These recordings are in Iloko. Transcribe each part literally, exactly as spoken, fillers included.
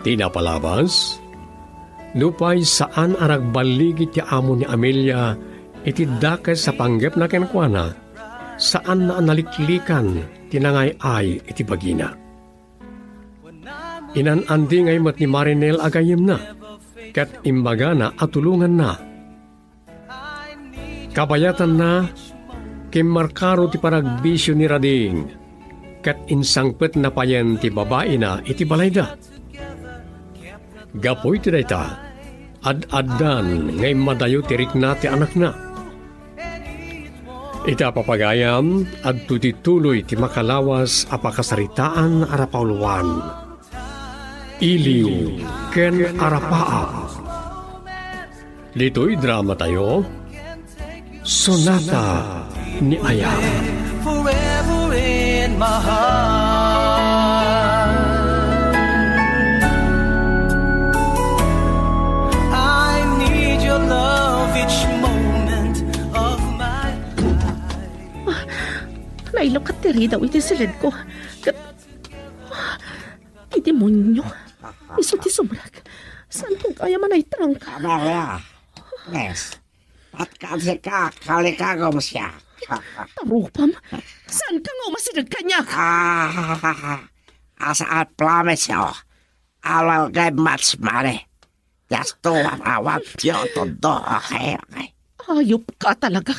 Ti napalabas, nupay saan a nagballigi ti amo ni Amelia iti dakes a panggepna kenkuana, saanna a naliklikan ti nangay-ay iti bagina. Inan-andingay met ni Marinel a gayyemna, ket imbagana a tulonganna. Kabayatanna, kimmarkaro ti panagbisio ni Rading, ket insangpetna payen ti babaina iti balayda. Gapu iti dayta, ad-addan nga immadayo ti rikna ti anakna. Ita papagayam, adto ti tuloy ti makalawas a pakasaritaan a rapauluan. Iliw ken Arapaap. Ditoy dramatayo, Sonata ni Ayam. Forever in my heart. I need your love each moment of my life. Nailakat ti ridaw iti siledko. Ket, ti demonio. Isu ti sumrek. Saan kong kaya manaitrangka? Amelia. Yes. At kasi ka, kalikagom siya. Tarupam. Saan ka nga umasideg kaniak? Ah, as I promise you, I will give much money. Just do what I want you to do, okay? Okay. Ayop ka talaga.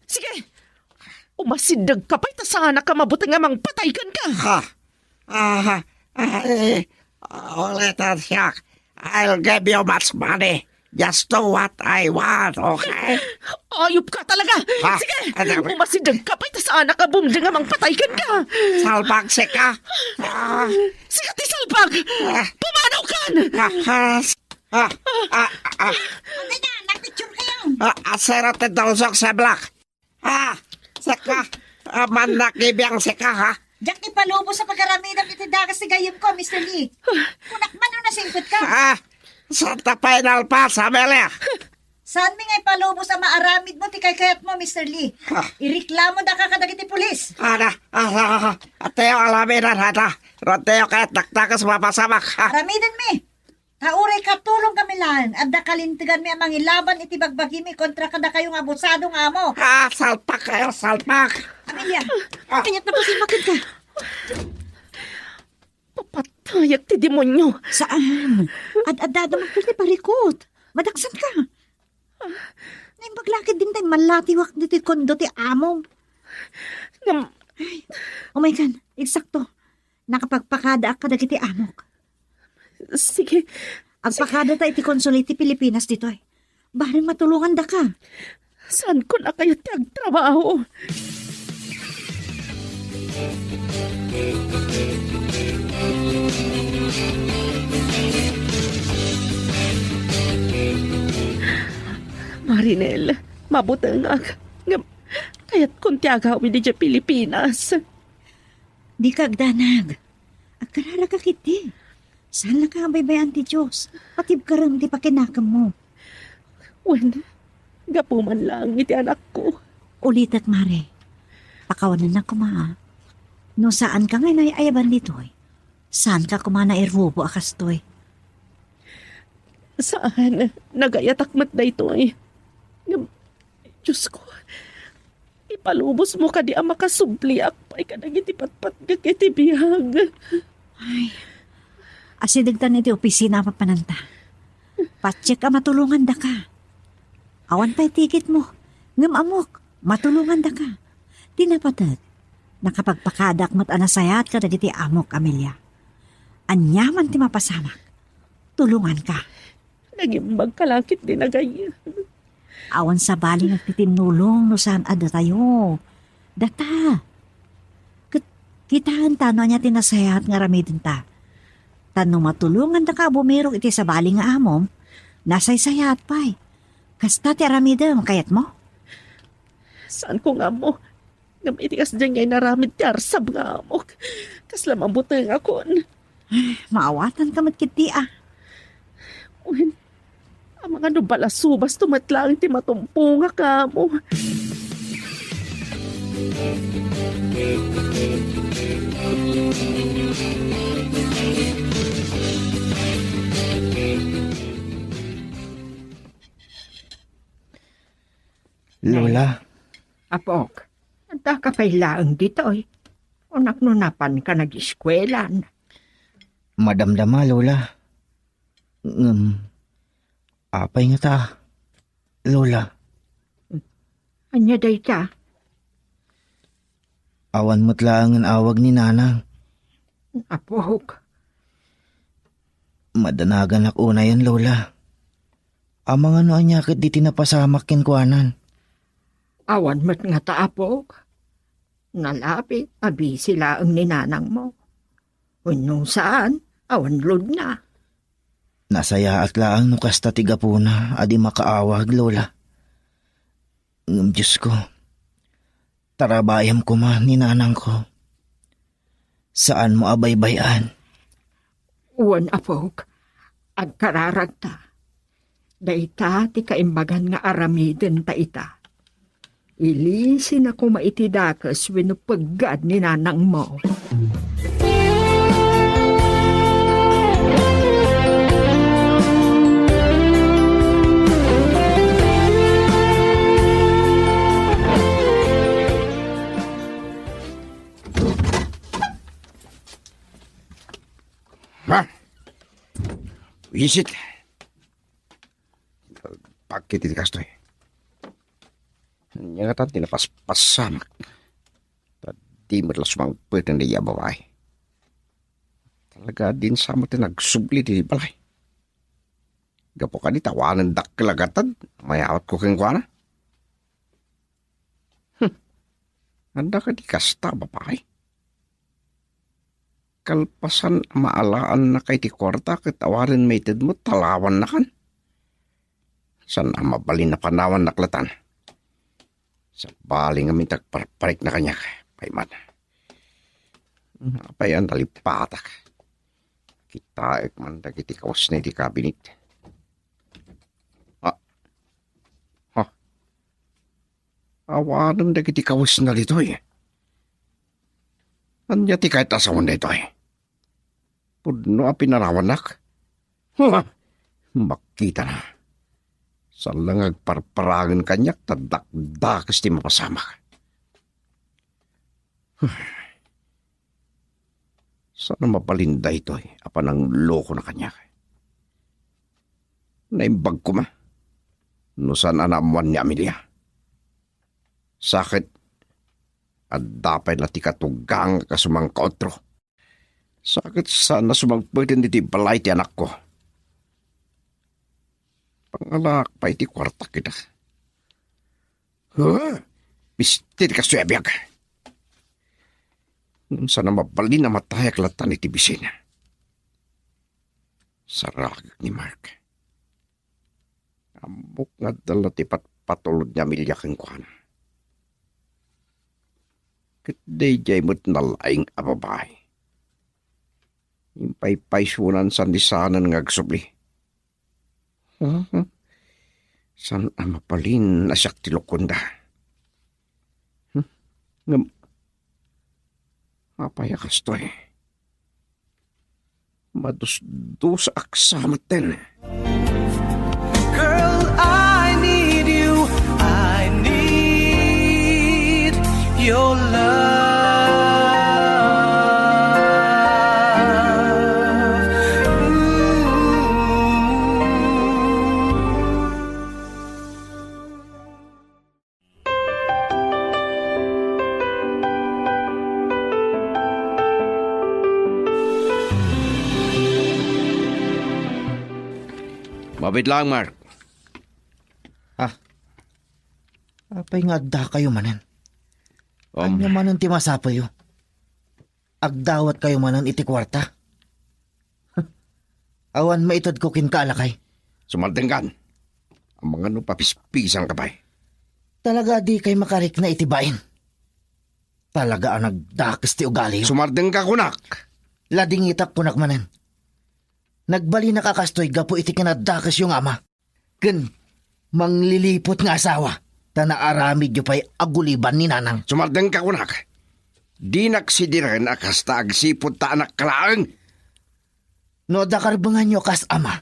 Sige, umasideg ka pay ta saanak a mabuteng a mangpatay kenka. Ha? Ah, ah, eh, ulitan siya. I'll give you much money. Just do what I want, okay? Ayop ka talaga! Ha? Sige! Ano? Umasideg ka pay ta saanak a bumdeng a mangpatay kenka! Salbag sika! Ah. Sika ti salbag! Ah. Pumanaw kan! Ah, ah, ah, ah, ah. Ano na? Nagpicture kayo! Ah, asera ti dulsok sa black. Ah, saka, ah, mannak ibiyang sika, ha? Diak ipalubos a pagaramidam iti dagas ti gayyemko, Mister Lee. Kunak man no nasingpet ka. Ah, Santa Final Pass, Amelia. Saan mi nga ipalubos a maaramid mo ti kaykayat mo, Mister Lee. Ah. Ireklamo daka kadagiti pulis. Ada, ah, ah, ah, ah, tayo alaminan, ada. Ron tayo kayat dakdakas mapasamak, ha? Aramiden mi. Ta uray katulong kami laeng, adda kalintegan mi a mangilaban iti bagbagimi kontra kadakayo nga abusado nga amo. Ah, salpak kayo, salpak! Amelia, ah, kaniak na pasimbaken ka. Papatayak ti demonyo. Saan? Ad-adda makul ti parikot. Madaksan ka. Naimbag lakit din tay malatiwak ditoy kondo ti amom. Ngam- Ay, umay kan, eksakto. Nakapagpakadaak kadagiti amok. Sige. Agpakada ta iti konsulate ti Pilipinas ditoy. Bareng matulongan daka. Saan ko na kayat ti agtrabaho? Marinel, mabutengak. Ngem, kayatkon ti agawid idiay Pilipinas. Dika agdanag. Agkararagak iti. Saan la ka a baybay-an ti Dios. Patibkaren ti pakinakemmo. Wen, gapu man laeng iti anakko. Ulitek, Mare. Pakawanennak koma, a. No saan ka nga inay-ayaban ditoy, saan ka koma nairubo a kastoy. Saan, nagayatak met daytoy. Ngem, Diosko, ipalubosmo kadi a makasubliak pay kadagiti patpatgek iti biag. Ay, asidegtan iti opisina a papananta. Patiek a matulongandaka. Awan pay tikitmo, ngem ammok, matulongandaka. Ti napatek, nakapagpakadaak met a nasayaat kadagiti amok, Amelia. Aniaman ti mapasamak, tulonganka. Nagimbagka la ket di nagayyem. Awan sabali nga agtitinnulong no saan a datayo. Data. Ket kitaenta no ania ti nasayaat nga aramidenta. Ta no matulongandaka a bumirok iti sabali nga amom, nasaysayaat pay. Kasta ti aramidem, kayatmo? Saanko nga ammo. Ngem iti kasdiay nga inaramid ti arsab nga amok, kasla mabutengakon. Maawatanka met ketdi a. Wen, amangan no balasubas to met laeng ti matumpongak nga amo. Apok, adda ka pay laeng ditoy. Kunak no napan ka nag-eskuelan. Madamdama, Lola. Ngem, apay ngata, Lola? Ania dayta? Awan met laengen awag ni Nanang. Apok. Madanaganak unayen, Lola. Amangan no ania ket diti napasamak kenkuanan. Awan met ngata, apok. Nalabit a busy laeng ni nanangmo. Wenno saan, awan loadna. Nasayaat laeng no kasta ti gapuna a di makaawag, Lola. Ngem, Diosko, tarabayem koma ni nanangko. Saanmo a baybay-an. Wen, apok, agkararagta. Dayta ti kaimbagan nga aramidenta ita. Ilisina koma iti dakes wenno peggad ni nanangmo. Ha? Wisit. Pagkit iti kastoy. Ania ngatan ti napaspasamak? Ta di met la sumangpet dayta a babai. Talaga, dinsa met ti nagsubli ti balay. Gapu kadi ta awanen dakkel a gatad, mayawatko kenkuana. Hmm. Adda kadi kasta a babai? Kalpasan a maalaannaka iti kuarta ket awanen maited met talawannakan. Saan a mabalin a panawannak latan. Sabali ngamin ti agparparikna kaniak. Payman. Apay a nalipatak. Kitaek man dagiti kawesna iti kabinet. Ah. Ha? Awanen dagiti kawesna ditoy. Ania ti kayat a sawen daytoy? Pudno a pinanawannak? Hua! Makitana. Saan la nga agparparangen kaniak ta dakdakes ti mapasamak. Saan a mabalin daytoy a pananglokona kaniak? Naimbag koma no saan a naammoan ni Amelia. Sa ket, adda pay la ti katugang a kasumangkaotro. Sa ket, saan a sumangpeten iti balay ti anakko. Pangalaak pay ti kuarta ida. Huh? Bisti ti kastoy a biag. Ngem saan a mabalin a matayak latan iti bisin. Saragek ni Mark. Ammok nga adda la ti patpatulod ni Amelia kenkuana. Ket daydiay met nalaing a babai. Impaypaysonan saan ni saanen nga agsubli. Huh? Saan a mabalin a siak ti lokonda. Hmm? Ngem, apay a kastoy? Madusdusaak sa metten. Girl, I need you. I need your love. Ooh. Mabiit lang, Mark. Ah. Apay nga adda kayo manen? Um, Anya manen ti masapulyo? Agdawat kayo manen iti kuarta? Awan maitedko kenka a lakay. Sumardengkan. Amangan no papispisanka pay. Talaga a dikay makarikna iti bain. Talaga a nagdakes ti ugaliyo. Sumardengka kunak. Ladingitak kunak manen. Nagbalinak a kastoy gapu iti kinadakesyo nga ama. Ken mangliliput nga asawa, ta naaramidyo pay a guliban ni nanang. Sumardengka kunak. Dinak sidiren a kasta agsipud ta anakka laeng. No adda karbenganyo kas ama,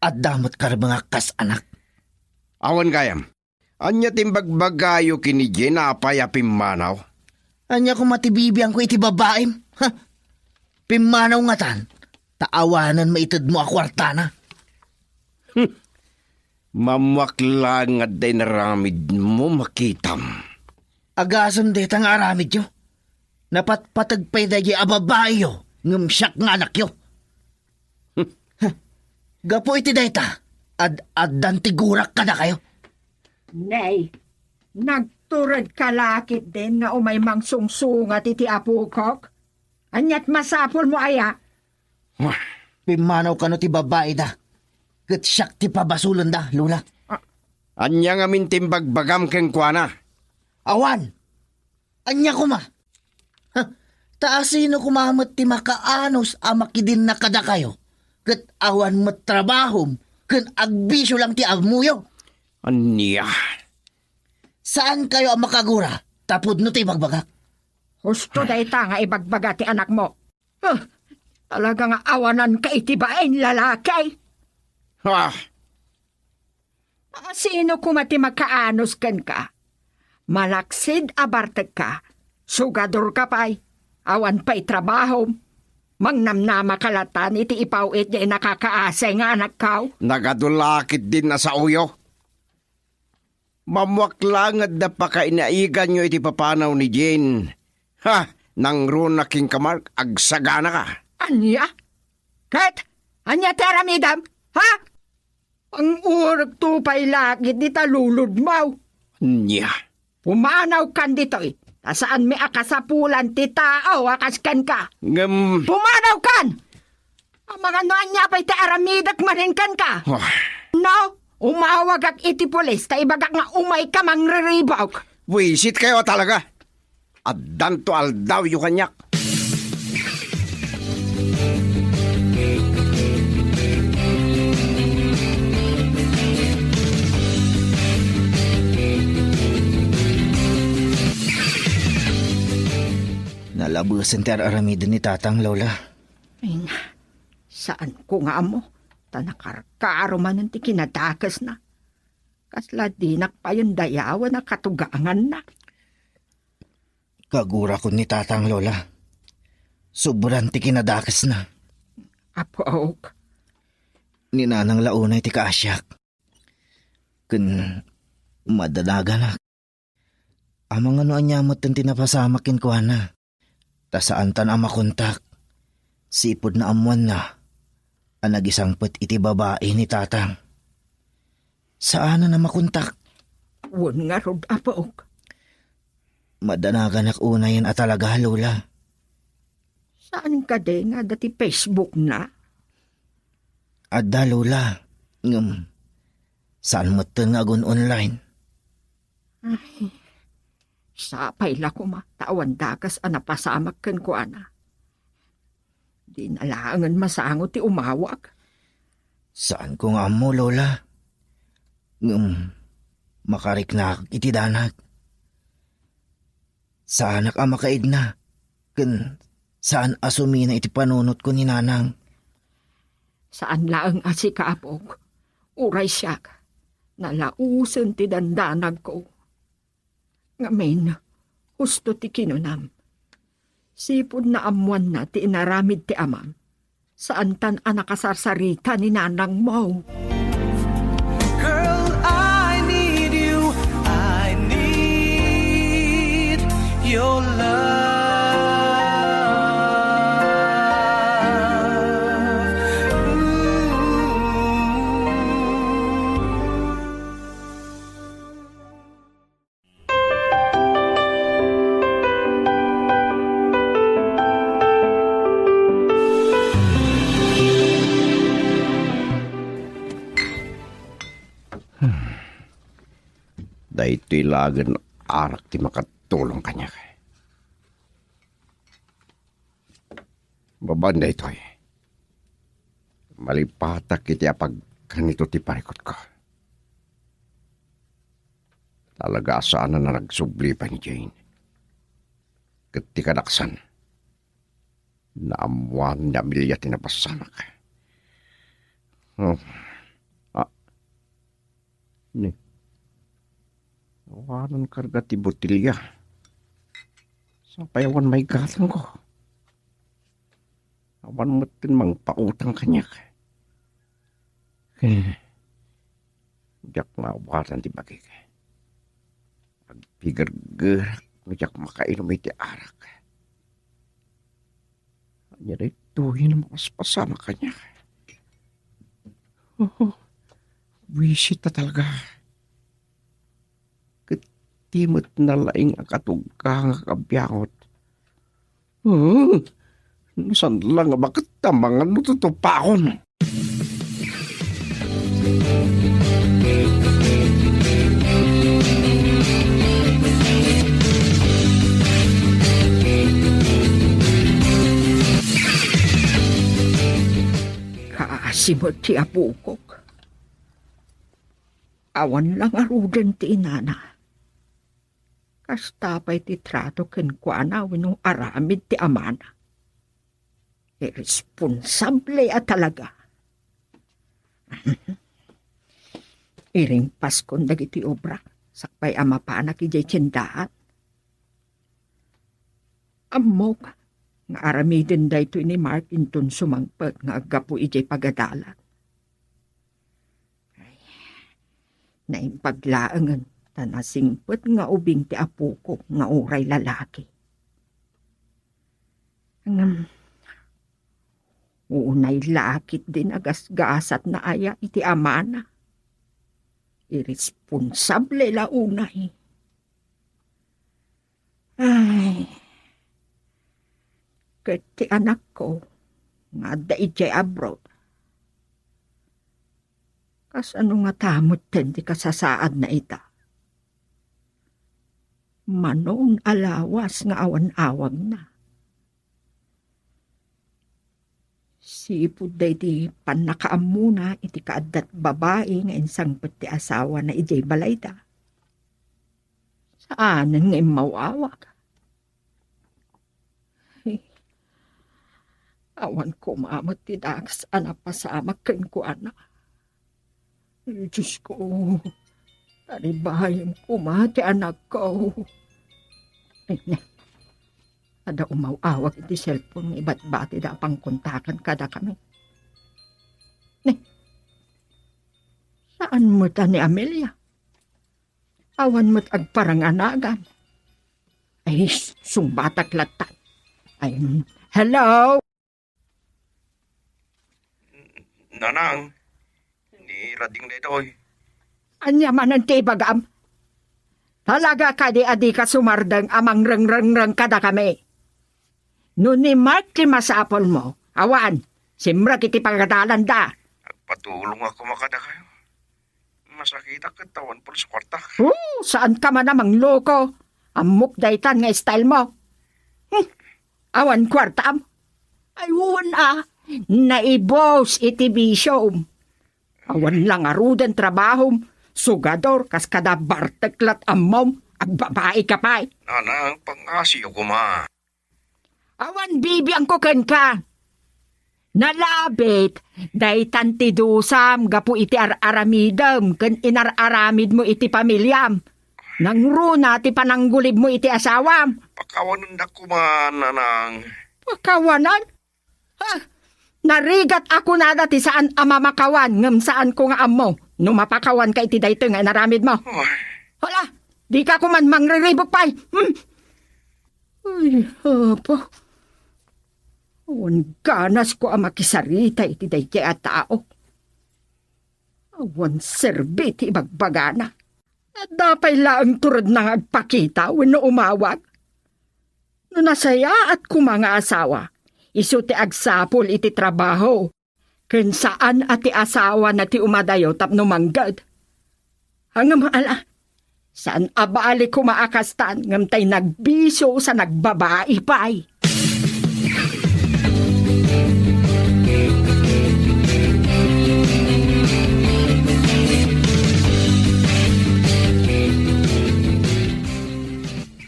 adda met karbengak kas anak. Awan gayam. Ania ti imbagbagayo ken ni Jane apay a pimmanaw? Ania koma ti bibiangko iti babaim? Ha? Pimmanaw ngatan, ta awanen maitedmo a kuartana. Hmm. Mammuak laeng adda inaramidmo, makitam. Agasem dayta nga aramidyo. Napatpateg pay daydiay a babaiyo, ngem siak nga anakyo. Hmm. Gapu iti dayta, ad-addan ti gurak kadakayo. Nay, nagturedka la ketdin nga umay mangsungsungat iti apokok? Aniat masapulmo aya? Wah. Pimmanaw kano ti babaida, ket siak ti pabasolenda, Lola. Ah. Ania ngamin ti imbagbagam kenkuana? Awan! Ania koma? Ha? Ta asino koma met ti makaanus a makidinna kadakayo, ket awan met trabahom, ken agbisio lang ti ammoyo? Ania? Saankayo a makagura ta pudno ti ibagbagak. Husto dayta nga ibagbaga ti anakmo. Huh, talaga nga awananka iti bain lalaki. Ah. Asino koma ti makaanus kenka? Malaksid a bartekka, sugadorka pay, awan pay trabahom. Mangnamnamaka latta iti ipaw-it diay nakakaasay nga anakkaw. Nagadu la ketdin a saoyo. Mammuak laeng adda pakainaiganyo iti papanaw ni Jane. Ha, nangruna kenka, Mark, agsaganaka. Ania? Ket, ania ti aramidem? Ha? Ang urekto pay la ketdi ta luludmaw. Ania? Pumanawkan ditoy, ta saanmi a kasapulan ti tao a kas kenka. Ngem pumanawkan! Amangan no ania pay ti aramidek manen kenka. Wah. No, umawagak iti pulis ta ibagak nga umayka mangriribaw. Buisitkayo talaga. Addanto aldawyo kaniak. Nalabesen ti ar-aramiden ni Tatang, Lola. Ay na, saanko nga ammo, ta nakarkaro manen ti kinadakesna. Kasla dinak payen dayawen a katuganganna. Kagurakon ni Tatang, Lola. Sobran ti kinadakesna. Apok. Ni Nanang la unay ti kaasiak. Ken madanaganak. Amangan no ania metten ti napasamak kenkuana. Ta saantan a makontak. Sipud naammoanna a nagisangpet iti babai ni Tatang. Saanen a makontak. Wen ngarud, Apok. Madanaganak unayen a talaga, Lola. Saan kadi nga adda ti Facebook na? Adda, Lola. Ngem, saan metten nga agun-online. Ay, sapay la koma ta awan dakes a napasamak kenkuana. Dina laengen masango ti umawag. Saanko nga ammo, Lola. Ngem, makariknak iti danag. Saanak a makaidna, ken saan a sumina iti panunotko ni Nanang. Saan laeng a sika, Apok. Uray siak, nalausen ti dandanagko. Ngamin, husto ti kinunam. Sipud naammoanna ti inaramid ti amam, saantan a nakasarsarita ni nanangmo. Girl, I need you. I need your love. Ooh. Daytoy laengen arak ti makatulong kaniak. Babaen daytoy, malipatak iti apagkanito ti parikutko. Talaga a saanen a nagsubli pay ni Jane. Ket ti kadaksan, naammoan ni Amelia ti napasamak. Oh. Ah. Ni. Awanan karga ti botelia. Sapay awan maigatangko. Awan metten mangpautang kaniak. Eh, diak maawatan ti bagik. Agpigergerak no diak makainom iti arak. Ania daytoy nga mapaspasamak kaniak? Oh, buisit ta talaga. Ket ti met nalaing a katugga nga kabiangot. Hmm, no saan la nga baket ta mangan no tutupakon. Kaasi met ti apokok. Awan la ngaruden ti inana. Kasta pay ti trato kenkuana wenno aramid ti amana. Irresponsable a talaga. Iringpaskon dagiti obra, sakbay a mapanak idiay tiendaak. Ammok nga aramiden daytoy ni Mark inton sumangpet nga aggapu idiay pagadalan. Ay, naimbag laengen ta nasingpet nga ubing ti apokok nga uray lalaki. Ngem, unay la ketdin a gasgasatna aya iti amana. Irresponsable la unay. Ay, ket ti anakko nga adda idiay abroad, kasano ngata metten ti kasasaadna ita? Mano a lawas nga awan awagna. Sipud daydi pannakaammona iti kaaddat babai nga insangpet ti asawana idiay balayda, saanen nga immaw-awag. Ay, awan koma met ti dakes a napasamak kenkuana. Ay, Diyos ko, taribayem koma ti anakko. Ay, ne. Adda umaw-awag iti cellphone nga ibatbatida a pangkontakan kadakami. Ne. Saan met a ni Amelia? Awan met agparanganagan. Ay, sungbatak latta. Ay, hello? Nanang, ni Rading daytoy. Ania manen ti ibagam? Talaga kadi a dika sumardeng a mangrengrengreng kadakami? No ni Mark ti masapulmo, awan, simrek iti pagadalanda. Agpatulong ako makadakayo. Masakitak ket awan pulso kuarta. Oh, saan ka man a mangloko? Ammok daytan nga style mo. Hmm, awan kuartam? Ay, wen a, naibos iti bisyom. Awan la ngaruden trabahom, sugador, kas kada bartek lat ammom, agbabai ka pay. Nanang, pangngasiyo koma. Awan bibiangko kenka. Nalabit, daytan ti dusam gapu iti ar-aramidem ken inar-aramidmo iti pamiliam. Nangruna ti pananggulibmo iti asawam. Pakawanendak koma, Nanang. Pakawanan? Ha? Narigat a kunada ti saan a mamakawan ngem saanko nga ammo no mapakawanka iti daytoy nga inaramidmo. Ay. Hala, dika koma mangriribuk pay. Hmm? Ay, Apo. Awan ganasko a makisarita iti daytoy a tao. Awan serbi ti ibagbagana. Adda pay laeng turedna nga agpakita wenno umawag. No nasayaat koma nga asawa, isu ti agsapul iti trabaho. Ken saan a ti asawana ti umadayo tapno mangged. Ngem ala, saan a bali koma a kastan ngem tay nagbisyo sa nagbabai pay.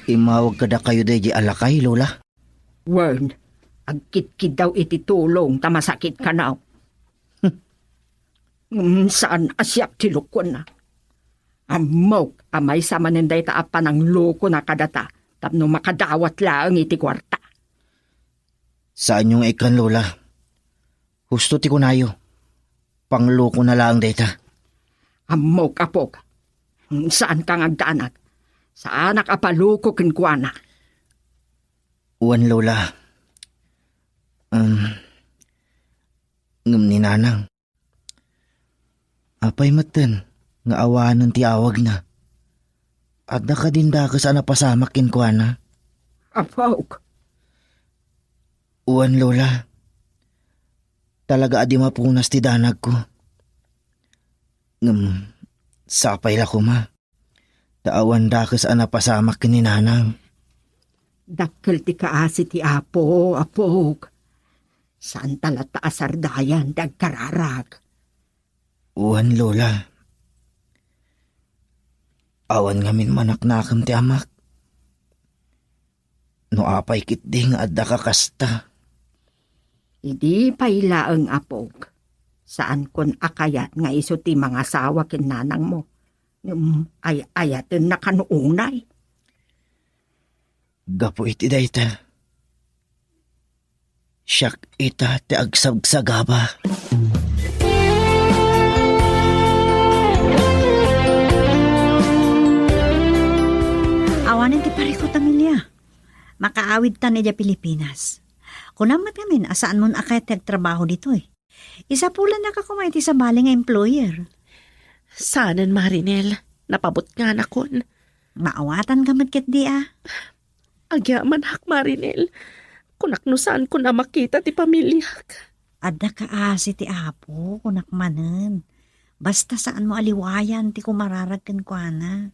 Immawag kadakayo daydi a lakay, Lola? Wen, agkitkiddaw iti tulong ta masakit kanaw. Hmm. Ngem saan a siak ti lukuenna. Ammok a maysa manen dayta a pananglokona kadata tapno makadawat laeng iti kuarta. Saanyo nga ikkan, Lola. Husto ti kunayo. Panglokona laeng dayta. Ammok, apok. Saanka nga agdanag. Saanak a paloko kenkuana. Wen, Lola. Um, ngem ni Nanang. Apay metten nga awanen ti awagna? Adda kadin dakes a napasamak kenkuana? Apok. Wen, Lola. Talaga a di mapunas ti danagko. Ngem, sapay la koma. Ta awan dakes a napasamak ken ni Nanang. Dakkel ti kaasi ti Apo, apok. Saanta latta a sardayan ti agkararag. Wen, Lola. Awan ngamin manaknakem ti amak. No apay ketdi nga adda ka kasta. Idi pay laeng, apok. Saankon a kayat nga isu ti mangasawa ken nanangmo. Ngem ay-ayatenna kano unay. Gapu iti dayta, siak ita ti agsagsagaba. Awanen ti parikut, Amelia. Makaawidtan idiay Pilipinas. Kunam met ngamin a saanmon a kayat ti agtrabaho ditoy. Isapulannaka koma iti sabali nga employer. Saanen, Marinel. Napabutnganakon. Maawatanka met ketdi a. Agyamanak, Marinel. Kunak no saankon a makita ti pamiliak. Adda kaasi ti Apo, kunak manen. Basta saanmo a liwayan ti kumararag kenkuana.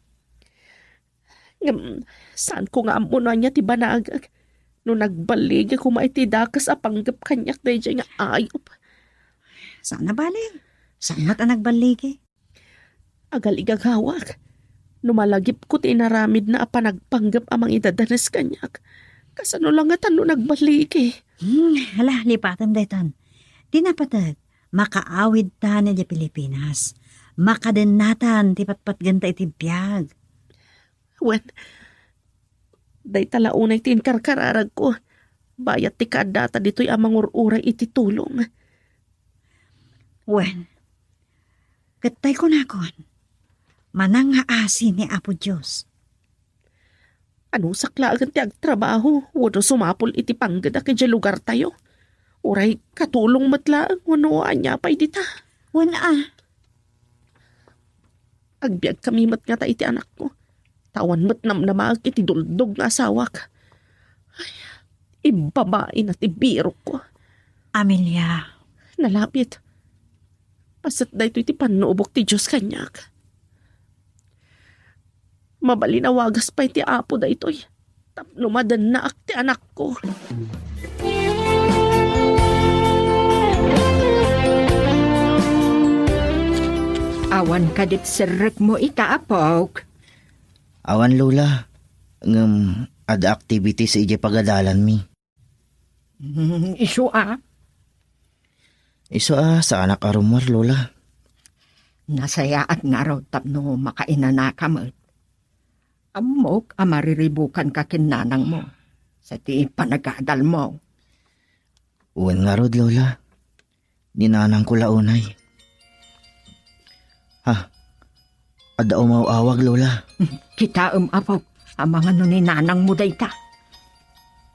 Ngem, saanko nga ammo no ania ti banagak no nagbaligi koma iti dakes a panggep kaniak daydiay nga ayup. Saan a bale. Saan met a nagbaligi. Agaligagawak. No malagipko ti inaramidna a panagpanggep a mangidadanes kaniak, kasano la ngatan no nagbaligi? Hmm, hala, lipatem daytan. Ti napateg, makaawidtan idiay Pilipinas. Makadennatan ti patpatgenta iti biag. Wen, dayta la unay ti inkarkararagko. Bayat ti kaaddata ditoy a mangur-uray iti tulong. Wen, ket tay kunakon, manang nga asi ni Apo Dios. Anusak laeng ti agtrabaho wenno sumapul iti panggedak idiay lugartayo. Uray katulong met laeng wenno ania pay dita. Wen a. Agbiagkami met ngata iti anakko. Ta awan met namnamaek iti duldog nga asawak. Ay, imbabaina ti birokko. Amelia. Nalabit. Paset daytoy ti pannubok ti Dios kaniak. Mabalin a wagas pay ti Apo daytoy tapno madennaak ti anakko. Awan kadit serrekmo ita, apok? Awan, Lola. Ngem, adda activities idiay pagadalanmi. Hmm, isu a? Isu a, saanak a rummuar, Lola. Nasayaat ngarud tapno makainanaka met. Ammok a mariribukanka ken nanangmo. Sa ti panagadalmo. Wen ngarud, Lola. Ni nanangko la unay. Ha? Adda umaw-awag, Lola. Kitaem, apok, amangan no ni nanangmo dayta.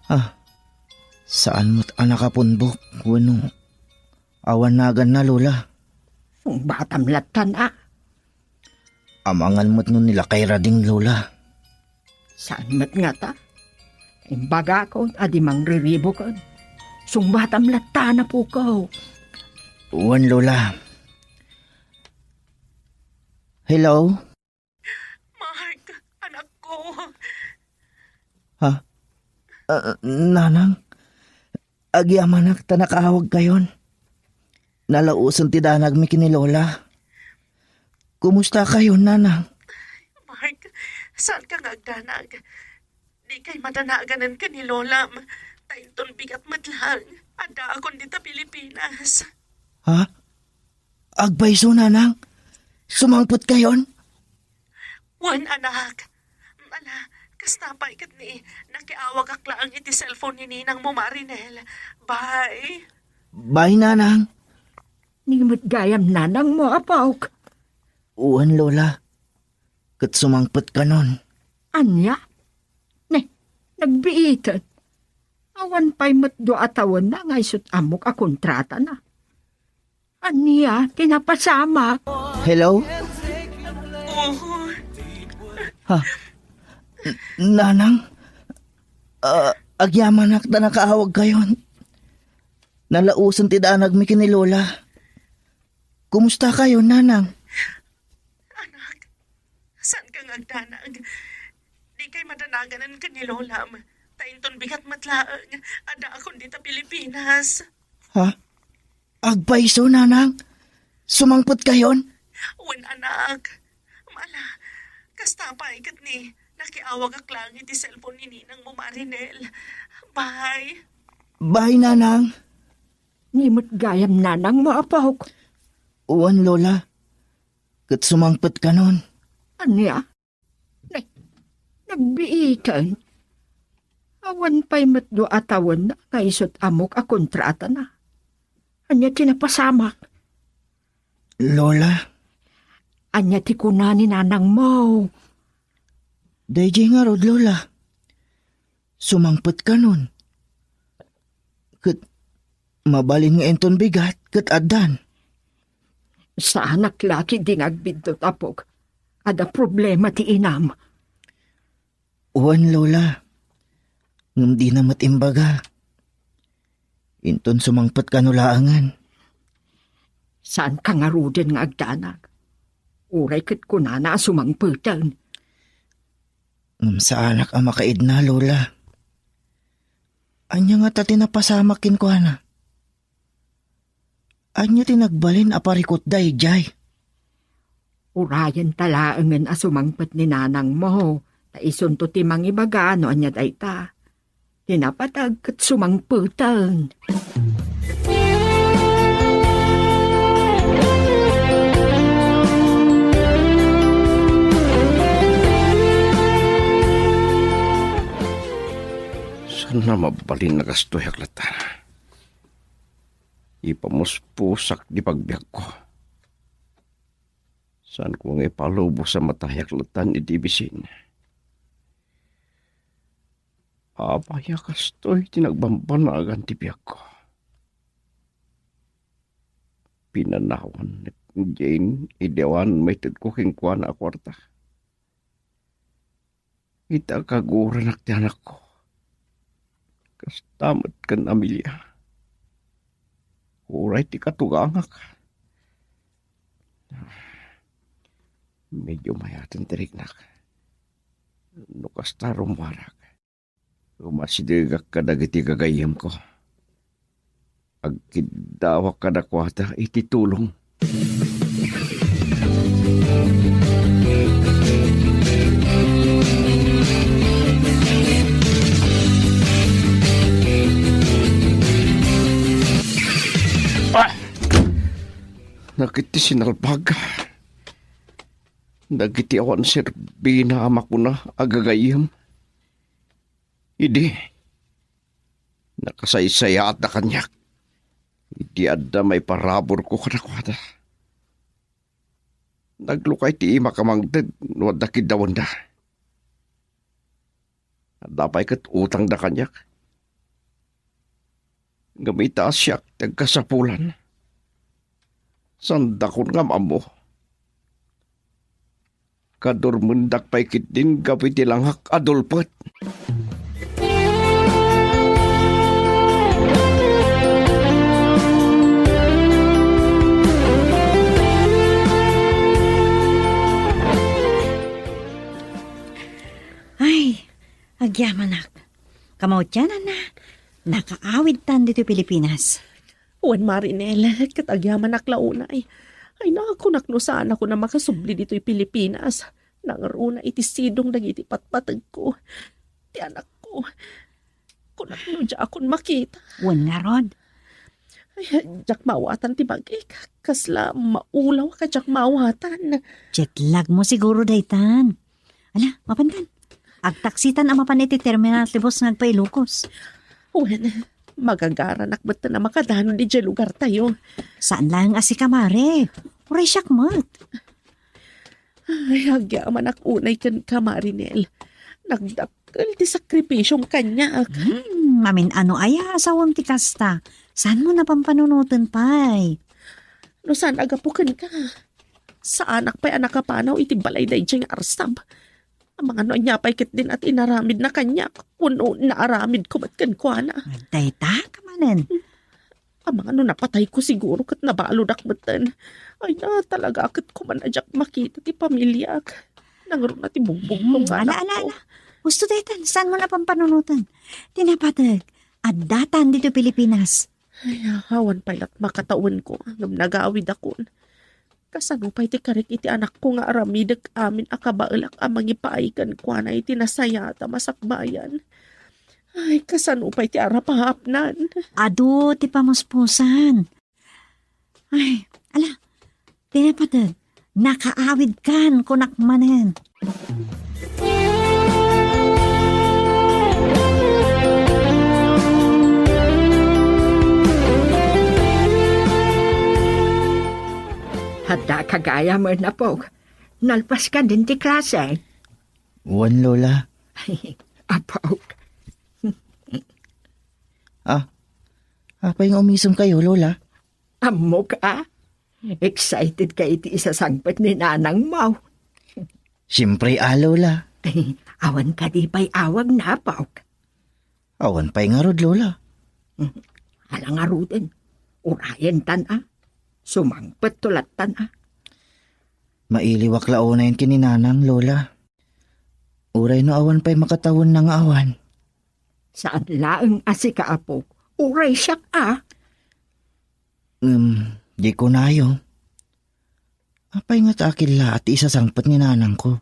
Ha? Saan met a nakapunbok wenno awan naganna, Lola? Sungbatam lattan a. Amangan met no ni lakay Rading, Lola. Saan met ngata? Imbagakon a di mangriribuken. Sungbatam latta, apuko. Wen, Lola. Hello? Mark, anakko. Ha? Ah, nanang? Agyamanak ta nakaawagkayon. Nalaosen ti danagmi ken ni Lola. Kumusta kayon, nanang? Mark, saanka nga agdanag? Dikay madanaganen ken ni Lolam. Ta inton bigat met laeng, addaakon dita Pilipinas. Ha? Agpayso, nanang? Sumangpet kayon? Wen, anak. Ala, kasta pay ket ni, nakiawagak laeng iti cellphone ni ninang mo, Marinel. Bye. Bye, nanang. Ni met gayam nanang mo, apok. Wen, Lola. Ket sumangpet kanon. Ania? Ne, nagbiiten. Awan pay met dua a tawenna nga isut' ammok a kontratana. Ania ti napasamak? Hello? Ha? N-, Nanang? Ah, agyamanak ta nakaawagkayon. Nalaosen ti danagmi ken ni Lola. Kumusta kayo, Nanang? Anak, saan ka nga agdanag? Di kay madanaganan ken ni Lolam. Ta inton bigat met laeng, addaakon dita Pilipinas. Ha? Agpayso, Nanang? Sumangpet kayon? Wen, anak. Mala, kasta pay ket ni, nakiawagak laeng iti cellphone ni ninang mo, Marinel. Bye. Bye, Nanang. Ni met gayam nanang mo, apok. Wen, Lola. Ket sumangpet kanon. Ania? Ne, nagbiiten. Awan pay met dua a tawen nga isut' ammok a kontratana. Ania ti napasamak? Lola. Ania ti kuna ni nanang mo? Daydiay ngarud, Lola. Sumangpet kanon. Ket mabalin nga inton bigat ket addan. Saanak la ketdi nga agbiddut, apok. Adda problema ti inam. Wen, Lola. Ngem dina met imbaga. Inton sumangpet kano laengen. Saanka ngaruden nga agdanag? Uray ket kunana a sumangpeten. Ngem saanak a makaidna, Lola. Ania ngata ti napasamak kenkuana? Ania ti nagbalin a parikutda idiay? Urayen ta laengen a sumangpet ni nanang mo, ta isunto ti mangibaga no ania dayta. Ti napateg ket sumangpeten. Saan a mabalin a gastoyak latta? Ipamuspusak ti pagbiagko. Saanko nga ipalubos a matayak latta ni Divisin. Apay a kastoy ti nagbambanagan ti biagko? Pinanawan ni Jane idi awan maitedko kenkuana a kuarta. Ita kaguranak ti anakko. Kasta met ken Amelia. Uray ti katugangak. Medyo mayaten ti riknak. No kasta, rummuarak. Umasidegak kadagiti gagayyemko. Agkiddawak kadakuada iti tulong. Ah! Nagiti sinalbag. Dagiti awan serbina a makuna a gagayyem. Idi, nakasaysayaatda kaniak. Idi adda maiparaburko kadakuada. Naglukay ti imak a mangted no adda kiddawenda. Adda pay ket utangda kaniak. Ngem ita a siak ti agkasapulan, saandakon nga am-ammo. Kadurmendak pay ketdin gapu iti langak a dulpet. Ay, agyamanak. Kamaudiananna, nakaawidtan ditoy Pilipinas. Wen, Marinel, ket agyamanak la unay. Ay, nakunak no saanak a makasubli ditoy Pilipinas. Nangruna iti sidong dagiti patpategko. Ti anakko. Kunak no diakon makita. Wen ngarud. Ay, diak maawatan ti bag-ik. Kasla maulawak a diak maawatan. Jet lag mo siguro daytan. Ala, mapantan. Agtaksitan a mapan iti terminal ti bus nga agpa-Ilocos. Wen, magagaranak metten a makadanon idiay lugartayo. Saan laeng a sika, Mare. Uray siak met. Ay, agyamanak unay kenka, Marinel. Nagdakkel ti sakripisiom kaniak. Hmm, mamin-ano aya a sawem ti kasta? Saanmo a pampanunoten pay? No saan a gapu kenka, saanak pay a nakapanaw iti balay daydiay nga arsab. Amangan no ania pay ketdin a ti inaramidna kaniak, wenno naaramidko met kenkuana. Dayta ka manen. Amangan no napatayko siguro ket nabaludak metten. Ay na, talaga ket kuman a diak makita ti pamiliak. Nangruna ti bugbugtong nga Hmm, ala, ala, anakko. Ala. Husto daytan, saanmo a pampanunoten? Ti napateg, addatan ditoy Pilipinas. Ay, awan pay lat makatawenko, ngem nagawidakon. Kasano pay ti karik iti anakko nga aramidek amin a kabaelak a mangipaay kenkuana iti nasayaat a masakbayan? Ay, kasano pay ti arapaapnan? Adu ti pamuspusan. Ay, ala, ti napateg, nakaawidkan, kunak manen. Adda ka gayam, apok. Nalpas ka din ti klase. Wen, Lola. Apok. Ah, apay nga umisem kayo, Lola? Ammok a. Excited ka iti isasangpet ni nanangmo. Siyempre, a, Lola. Awan kadi pay awagna, apok? Awan pay ngarud, Lola. Ala ngaruden. Urayentan a. Sumangpet to lattan a. Mailiwak la unayen ken ni nanang, Lola. Uray no awan pay makatawenna nga awan. Saan laeng a sika, apok. Uray siak a. Ngem, di kunayo. Apay nga ta akilla ti isasangpet ni nanangko?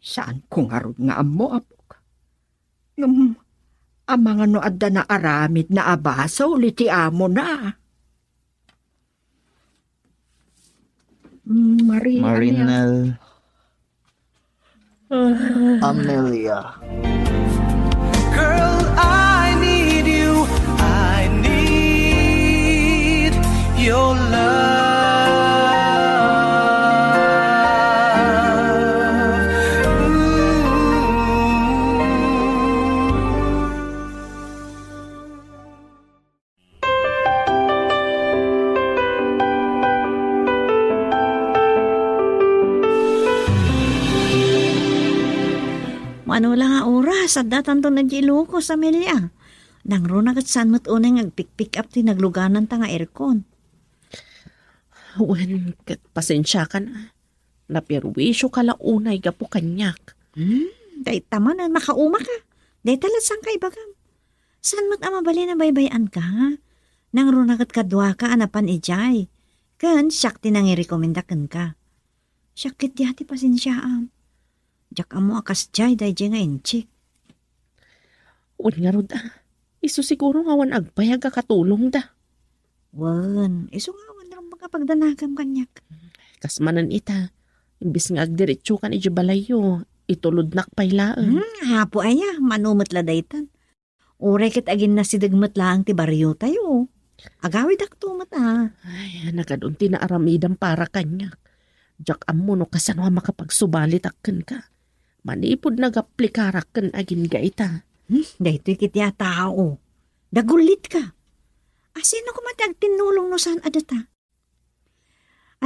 Saanko ngarud nga ammo, apok. Ngem, amangan no adda naaramidna a basol iti amona. Mm, Marie, Marinel. Amelia. Girl, I need you. I need your love. Ooh. Mano la nga oras, addatanto na di Ilocos, Amelia. Nangruna ket saan met unay nga agpikpik up ti naglugananta nga aircon. Wen, ket pasensiakan a. Naperwisio ka la unay gapu kaniak. Hmm, dayta manen, makauma ka. Dayta la saan ka ibagam. Saan met a mabalin a baybay-an ka? Nangruna ket kaduaka a napan idiay. Ken siak ti nangirekomenda kenka. Siak ket dia ti pasensiaam. Diak ammo a kasdiay daydiay nga inchik. Wen ngarud a. Isu siguro nga awan agbayag a katulongda. Wen, isu nga awan rumbeng a pagdanagam kaniak. Kas manen ita, imbes nga agdiretsokan idiay balayyo, itulodnak pay laeng. Hmm, apo aya, mano met la daytan. Uray ket aginnasideg met laeng ti bariotayo. Agawidakto met a. Ay, nagad-on ti naaramidam para kaniak. Diak ammo no kasano a makapagsubalitak kenka. Manipud nagaplikarak ken agingga ita. Hmm, daytoy ket ti a tao. Dagullit ka. Asino koma ti agtinnulong no saan a data?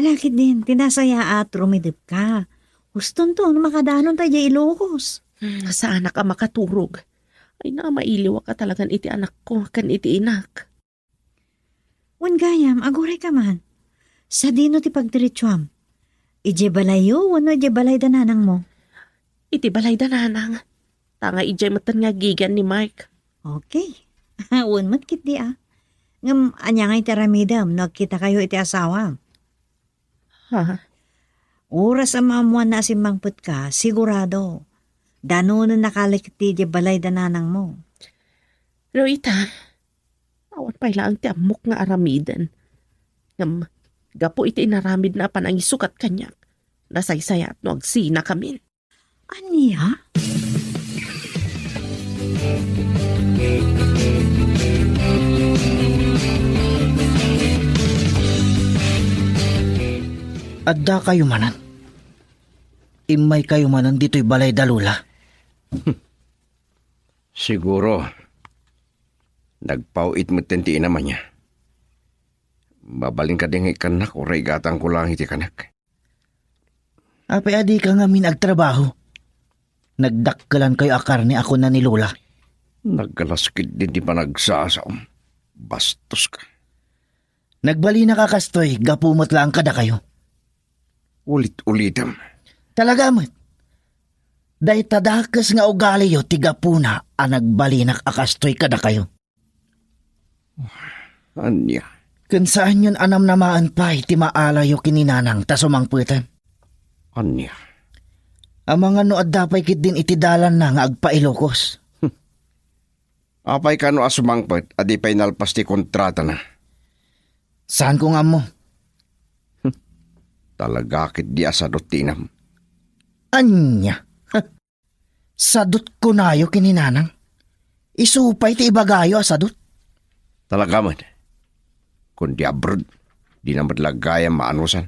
Ala ketdin, ti nasayaat, rumidep ka. Hustonto no makadanon ta idiay Ilocos. Hmm, saanak a makaturog. Ay na, mailiwak a talagan iti anakko ken iti inak. Wen gayam, aguray ka man. Sadino ti pagdiretsuam? Idiay balayyo wenno idiay balay da nanangmo? Iti balay da nanang. Ta nga idiay metten nga agigian ni Mark. Okay. Wen met ketdi a. Ngem ania nga iti aramidem no agkitakayo iti asawam? Ha? Oras a maammoanna a simmangpetka, sigurado. Danonennaka la ketdi idiay balay da nanangmo. No ita, awan pay laeng ti ammok nga aramiden. Ngem, gapu iti inaramidna a panangisukat kaniak, nasaysayaat no agsinakamin. Ania? Addakayo manen. Immaykayo manen ditoy balay da Lola. Siguro, nagpaw-it metten ti inam ania. Mabalin kadi nga ikkannak, uray igatangko laeng iti kanak. Apay a dika ngamin agtrabaho? Nagdakkelankayo a karne a kuna ni Lola. Nagalas ketdin ti panagsasaom. Bastoska. Nagbalinak a kastoy gapu met laeng kadakayo. Ulit-ulitem. Talaga met. Dayta dakes nga ugaliyo ti gapuna a nagbalinak a kastoy kadakayo. Ania? Ken saanyon a namnamaen pay ti maalayo ken ni Nanang ta sumangpeten? Ania? Amangan no adda pay ketdin iti dalanna nga agpailukos. Apay kano a sumangpet a di pay nalpas ti kontratana? Saanko nga ammo. Talaga ketdi a sadut ti inam. Ania? Sadut kunayo ken ni Nanang? Isu pay ti ibagayo a sadut? Talaga met. Kun di abroad, di na met la gayam maanusan.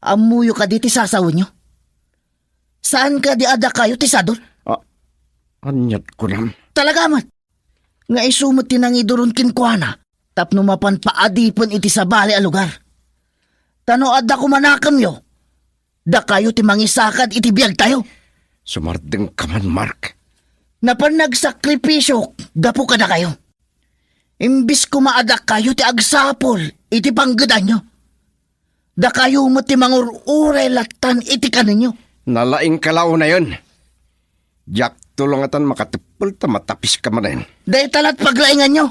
Ammoyo kadi ti sasawenyo? Saan kadi a dakayo ti sadut? Ah, aniat kunam? Talaga met. Nga isu met ti nangiduron kenkuana tapno mapan paadipen iti sabali a lugar. Ta no adda koma nakemyo, dakayo ti mangisakad iti biagtayo. Sumardengka man, Mark. Napan nagsakripisio gapu kadakayo. Imbis koma a dakayo ti agsapul iti panggedanyo, dakayo met ti mangur-uray lattan iti kanenyo. Nalaingka la unayen. Diakto la ngatan makateppel ta matapiska manen. Dayta lat paglainganyo.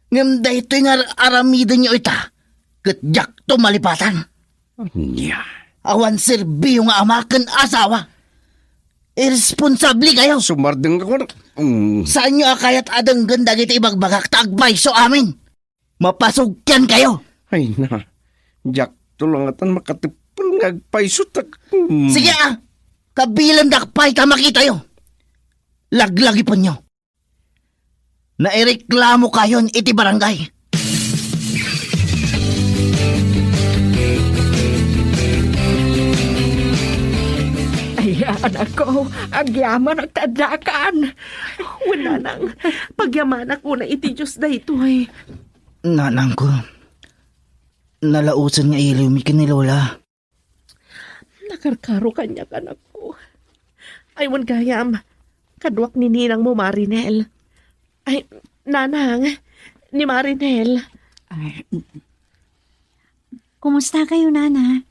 Ngem daytoy nga ar-, aramidenyo ita, ket diakto malipatan. Ania? Awan serbiyo nga ama ken asawa. Irresponsable kayo. Sumardeng ako. Mm. Saanyo a kayat a denggen dagiti ibagbagak ta agpayso amin? Mapasugkian kayo. Ay na, diakto la ngatan makateppel nga agpayso ta. Mm. Sige, ah. Kabilendak pay ta makitayo. Laglagipenyo. Naireklamo kayon iti barangay. Ay, anakko, agyamanak ta addakan. Wen, nanang, pagyamanak unay iti Dios daytoy. Nanangko, nalaosen nga iliwmi ken ni Lola. Nakarkaro kaniak, anakko. Ay, wen gayam, kaduak ni ninangmo, Marinel. Ay, nanang, ni Marinel. Ay, kumusta kayo, nana?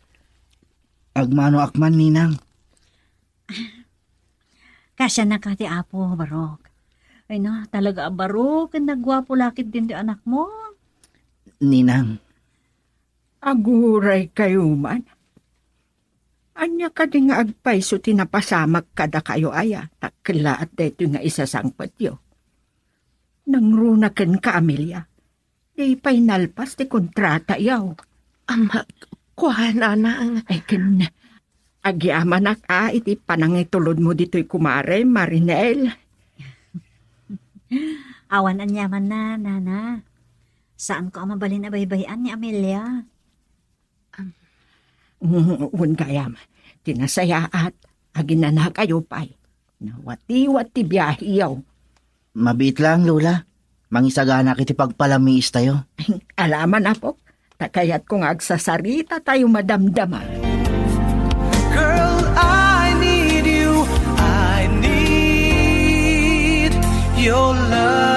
Agmanoak man, ninang. Kasiannak ti Apo, barok. Ay na, talaga a barok, ken nagguapo la ketdin ti anakmo. Ninang. Aguray kayo man. Ania kadi nga agpayso ti napasamak kadakayo aya, ta kellaat daytoy nga isasangpetyo? Nangruna kenka, Amelia. Di pay nalpas ti kontratayo. Ama, kuan, nanang. Ay, ken, agyamanak a iti panangitulodmo ditoy kumare, Marinel. Awan aniamanna, nana. Saanko a mabalin a baybay-an ni Amelia. Mm, wen gayam, ti nasayaat, aginanakayo pay. Nawatiwat ti biaheyo. Mabiit laeng, Lola. Mangisaganak iti pagpalamiistayo. Alaman, apok, ta kayatko nga agsasaritatayo madamdama. Girl, I need you. I need your love.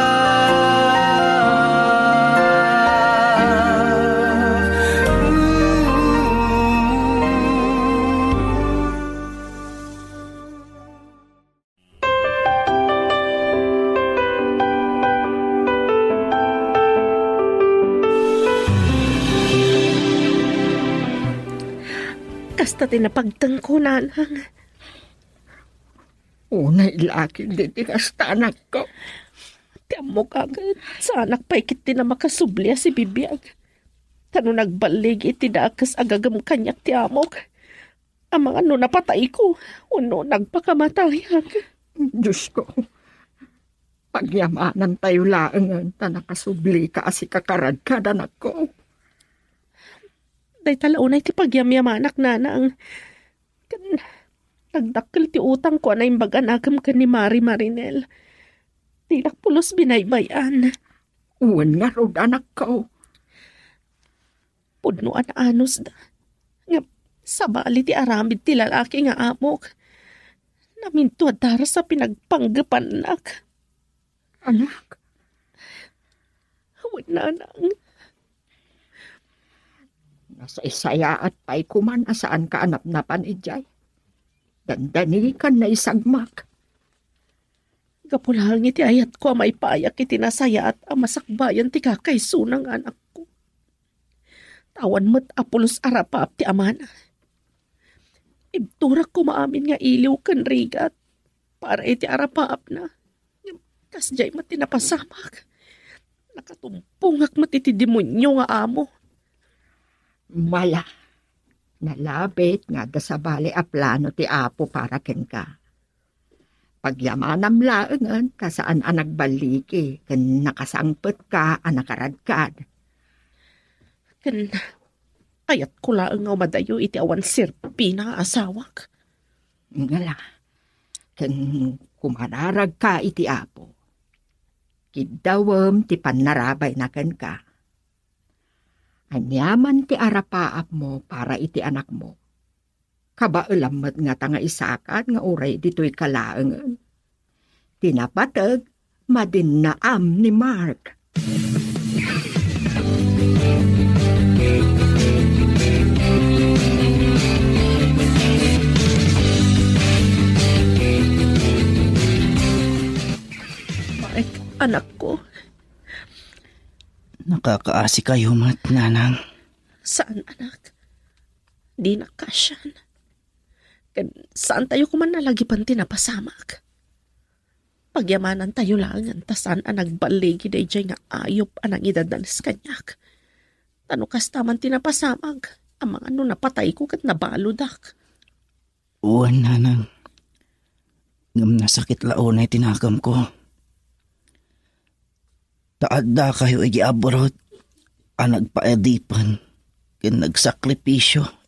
Kasta ti napagtengko, nanang. Unay la ketdi ti kasta, anakko. Ti ammok a ket, saanak pay ketdi a makasubli a sibibiag. Ta no nagballigi iti dakes a gagem kaniak ti amok, Amangan no napatayko wenno nagpakamatayak. Diosko, pagyamanantayo laengen ta nakasublika a sikakaradkad, anakko. Dayta la unay ti pagyamyamanak, nanang. Ken nagdakkel ti utangko a naimbag a nakem ken ni Mari Marinel. Dinak pulos binaybay-an. Wen ngarud, anakko. Pudno a naanusda. Ngem sabali ti aramid ti lalaki nga amok. Namintuad daras a pinagpanggepannak. Anak. Wen, nanang. Nasaysayaat pay koman a saanka a napnapan idiay. Dandani kan naisagmak. Gapu laeng iti ayatko a maipayak iti nasayaat a masakbayan ti kakaisuna nga anakko. Ta awan met a pulos a rapaap ti amana. Ibturak koma amin nga iliw ken rigat para iti arapaapna. Ngem kasdiay met ti napasamak. Nakatumpongak met iti demonio nga amo. Mala, nalabit nga adda sabali a plano ti Apo para kenka. Pagyamanam laengen ta saan a nagballigi ken nakasangpetka a nakaradkad. Ken ayatko laeng nga umadayo iti awan serbina a asawak. Ngala, ken kumararagka iti Apo, kiddawem ti pannarabayna kenka. Aniaman ti arapaapmo para iti anakmo. Kabaelam met ngata nga isakad nga uray ditoyka laengen. Ti napateg, madinnaam ni Mark. Mark, anakko. Nakakaasikayo met, nanang. Saan, anak. Dinak kasian. Ken saantayo koman nalagipan ti napasamak. Pagyamanantayo laengen ta saan a nagballigi daydiay nga ayup a nangidadanes kaniak. Ta no kasta man ti napasamak, amangan no napatayko ket nabaludak. Wen, nanang. Ngem nasakit la unay ti nakemko. Ta addakayo iti abroad a nagpaadipen ken nagsakripisio.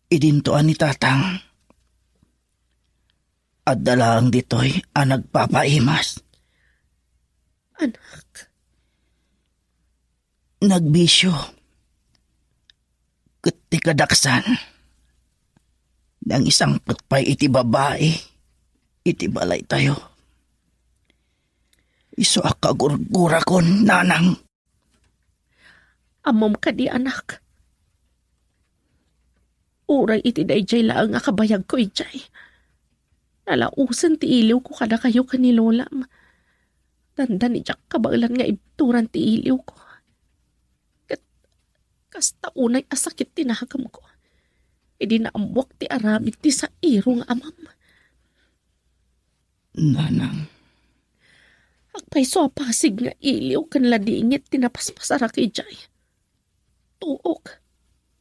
Idinto a ni Tatang, adda laeng ditoy a nagpapaimas. Anak. Nagbisio. Ket ti kadaksan, nangisangpet pay iti babai iti balaytayo. Isu a kagurgurakon, nanang. Ammom kadi, anak? Uray iti daydiay laeng a kabayagko idiay, nalaosen ti iliwko kadakayo ken ni Lolam. Dandani diak kabaelan nga ibturan ti iliwko. Ket kasta unay a sakit ti nakemko idi naammoak ti aramid ti sairo nga amam. Nanang. Agpayso a pasig nga iliw ken ladingit ti napaspasarak idiay. Tuok,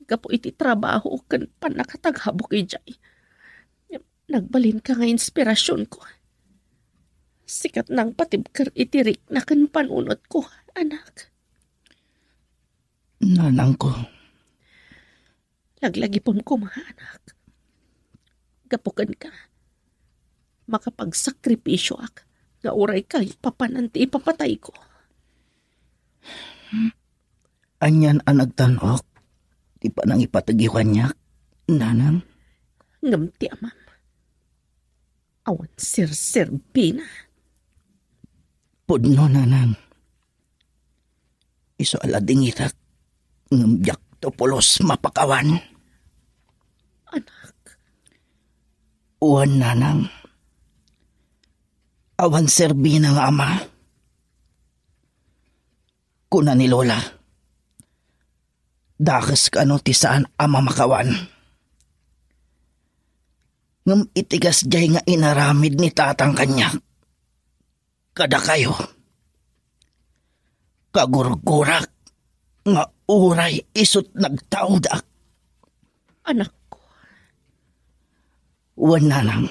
gapu iti trabaho ken pannakatagabok idiay, nagbalinka nga inspirasionko. Sika ti nangpatibker iti rikna ken panunotko, anak. Nanangko. Laglagipem koma, anak. Gapu kenka, makapagsakripisioak nga uray kayat papanan ti ipapatayko. Anian a nagtan-ok ti panangipategyo kaniak, nanang? Ngem ti amam, awan serserbina. Pudno, nanang. Isu a ladingitak, ngem diakto pulos mapakawan. Anak. Wen, nanang. Awan serbina nga ama. Kuna ni Lola, dakes kano ti saan a mamakawan. Ngem iti kasdiay nga inaramid ni Tatang kaniak kadakayo, kagurgurak nga uray isut' nagtaudak, Anakko. Wen, nanang.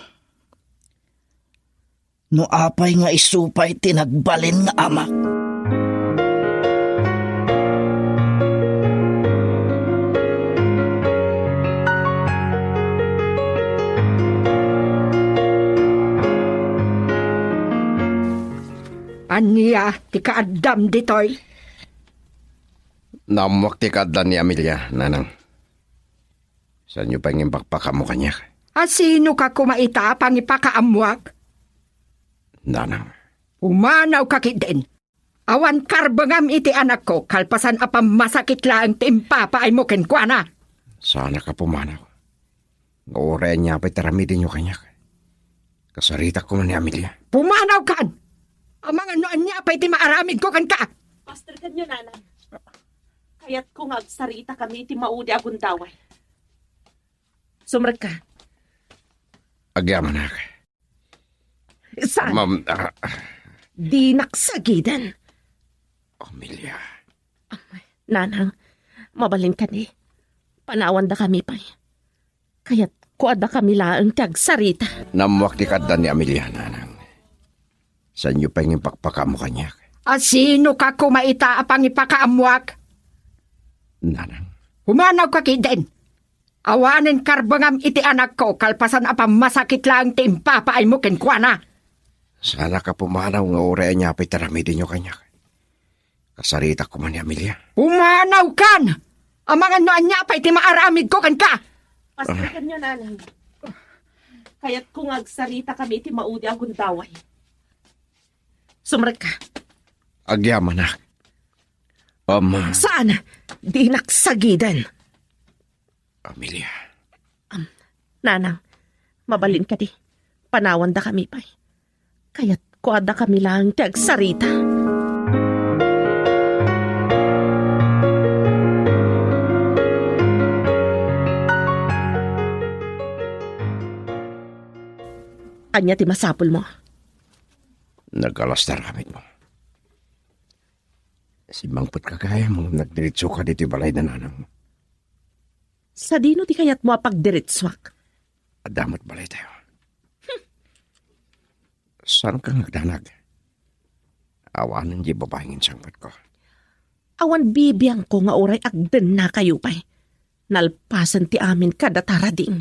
No apay nga isu pay ti nagbalin nga amak. Ania ti kaaddam ditoy? Naammuak ti kaaddan ni Amelia, nanang. Saanyo pay nga impakpakaammo kaniak? A, sino ka koma ita a pangipakaammoak? Nanang. Pumanawka ketdin. Awan karbengam iti anakko kalpasan a pammasakit laeng ti impapaaymo kenkuana. Saanak a pumanaw. Nga uray ania pay ti aramidenyo kaniak, kasaritak koma ni Amelia. Pumanawkan! Amangan no ania pay ti maaramidko kenka. Pastor, ken nanang. Kayatko nga agsaritakami iti maudi a gundaway. Sumrekka. Agyamanak. Saan? Ma'am, ah, Dinak sagiden. Amelia. Amay, nanang, mabalin kadi. Panawandakami pay. Kayatko a dakami laeng ti agsarita. Naammuak ti kaaddan ni Amelia, nanang. Saanyo pay nga impakpakaammo kaniak? A, sino ka koma ita a pangipakaammoak? Nanang. Pumanawka ketdin. Awanen karbengam iti anakko kalpasan a pammasakit laeng ti impapaaymo kenkuana. Saanak a pumanaw nga uray ania pay ti aramidenyo kaniak, kasaritak koma ni Amelia. Pumanawkan! Amangan no ania pay ti maaramidko kenka. Pastor, ken nanang. Kayatko nga agsaritakami iti maudi a gundaway. Sumrekka. Agyamanak. Ama. Saan? Dinak sagiden. Amelia. Am, nanang, mabalin kadi. Panawandakami pay. Kayatko a dakami laeng ti agsarita. Ania ti masapulmo? Nagalas ti aramidmo. Simmangpetka gayam, nagdiritsoka ditoy balay da nanangmo. Sadino ti kayatmo a pagdiritsuak? Adda met balaytayo. Hmm. Saanka nga agdanag? Awanen diay babai nga insangpetko. Awan bibiangko nga uray agdennakayo pay. Nalpasen ti amin kadata, Rading.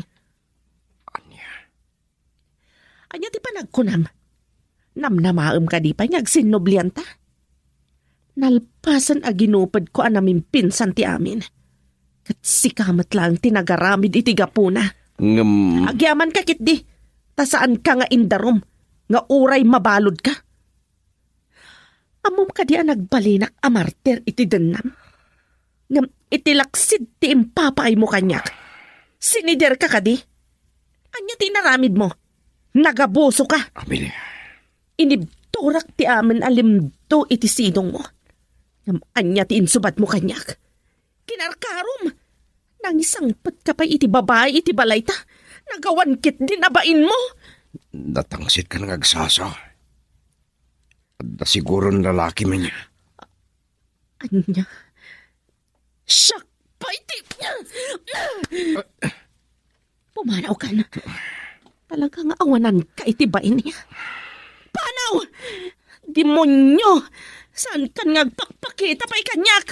Ania? Ania ti panagkunam? Namnamaem kadi pay nga agsinnublianta? Nalpasen a ginupedko a namimpinsan ti amin. Ket sika met laeng ti nagaramid iti gapuna. Ngem... Agyamanka ketdi, ta saanka nga indarum, nga uray mabaludka. Ammom kadi a nagbalinak a martir iti dennam? Ngem iti laksid ti impapaaymo kaniak, siniderka kadi? Ania ti inaramidmo? Nagabusoka. Amelia. Inibturak ti amin a limdo iti sidongmo. Ngem ania ti insubadmo kaniak? Kinarkarom! Nangisangpetka pay iti babai iti balayta. Nagawan ketdin a bainmo. Natangsitka nga agsasa. Adda siguron lalaki man. Ania? Siak pay ti... Pumanawkan. Talaga nga awananka iti bain. Panaw! Demonyo! Saankan nga agpakpakita pay kaniak?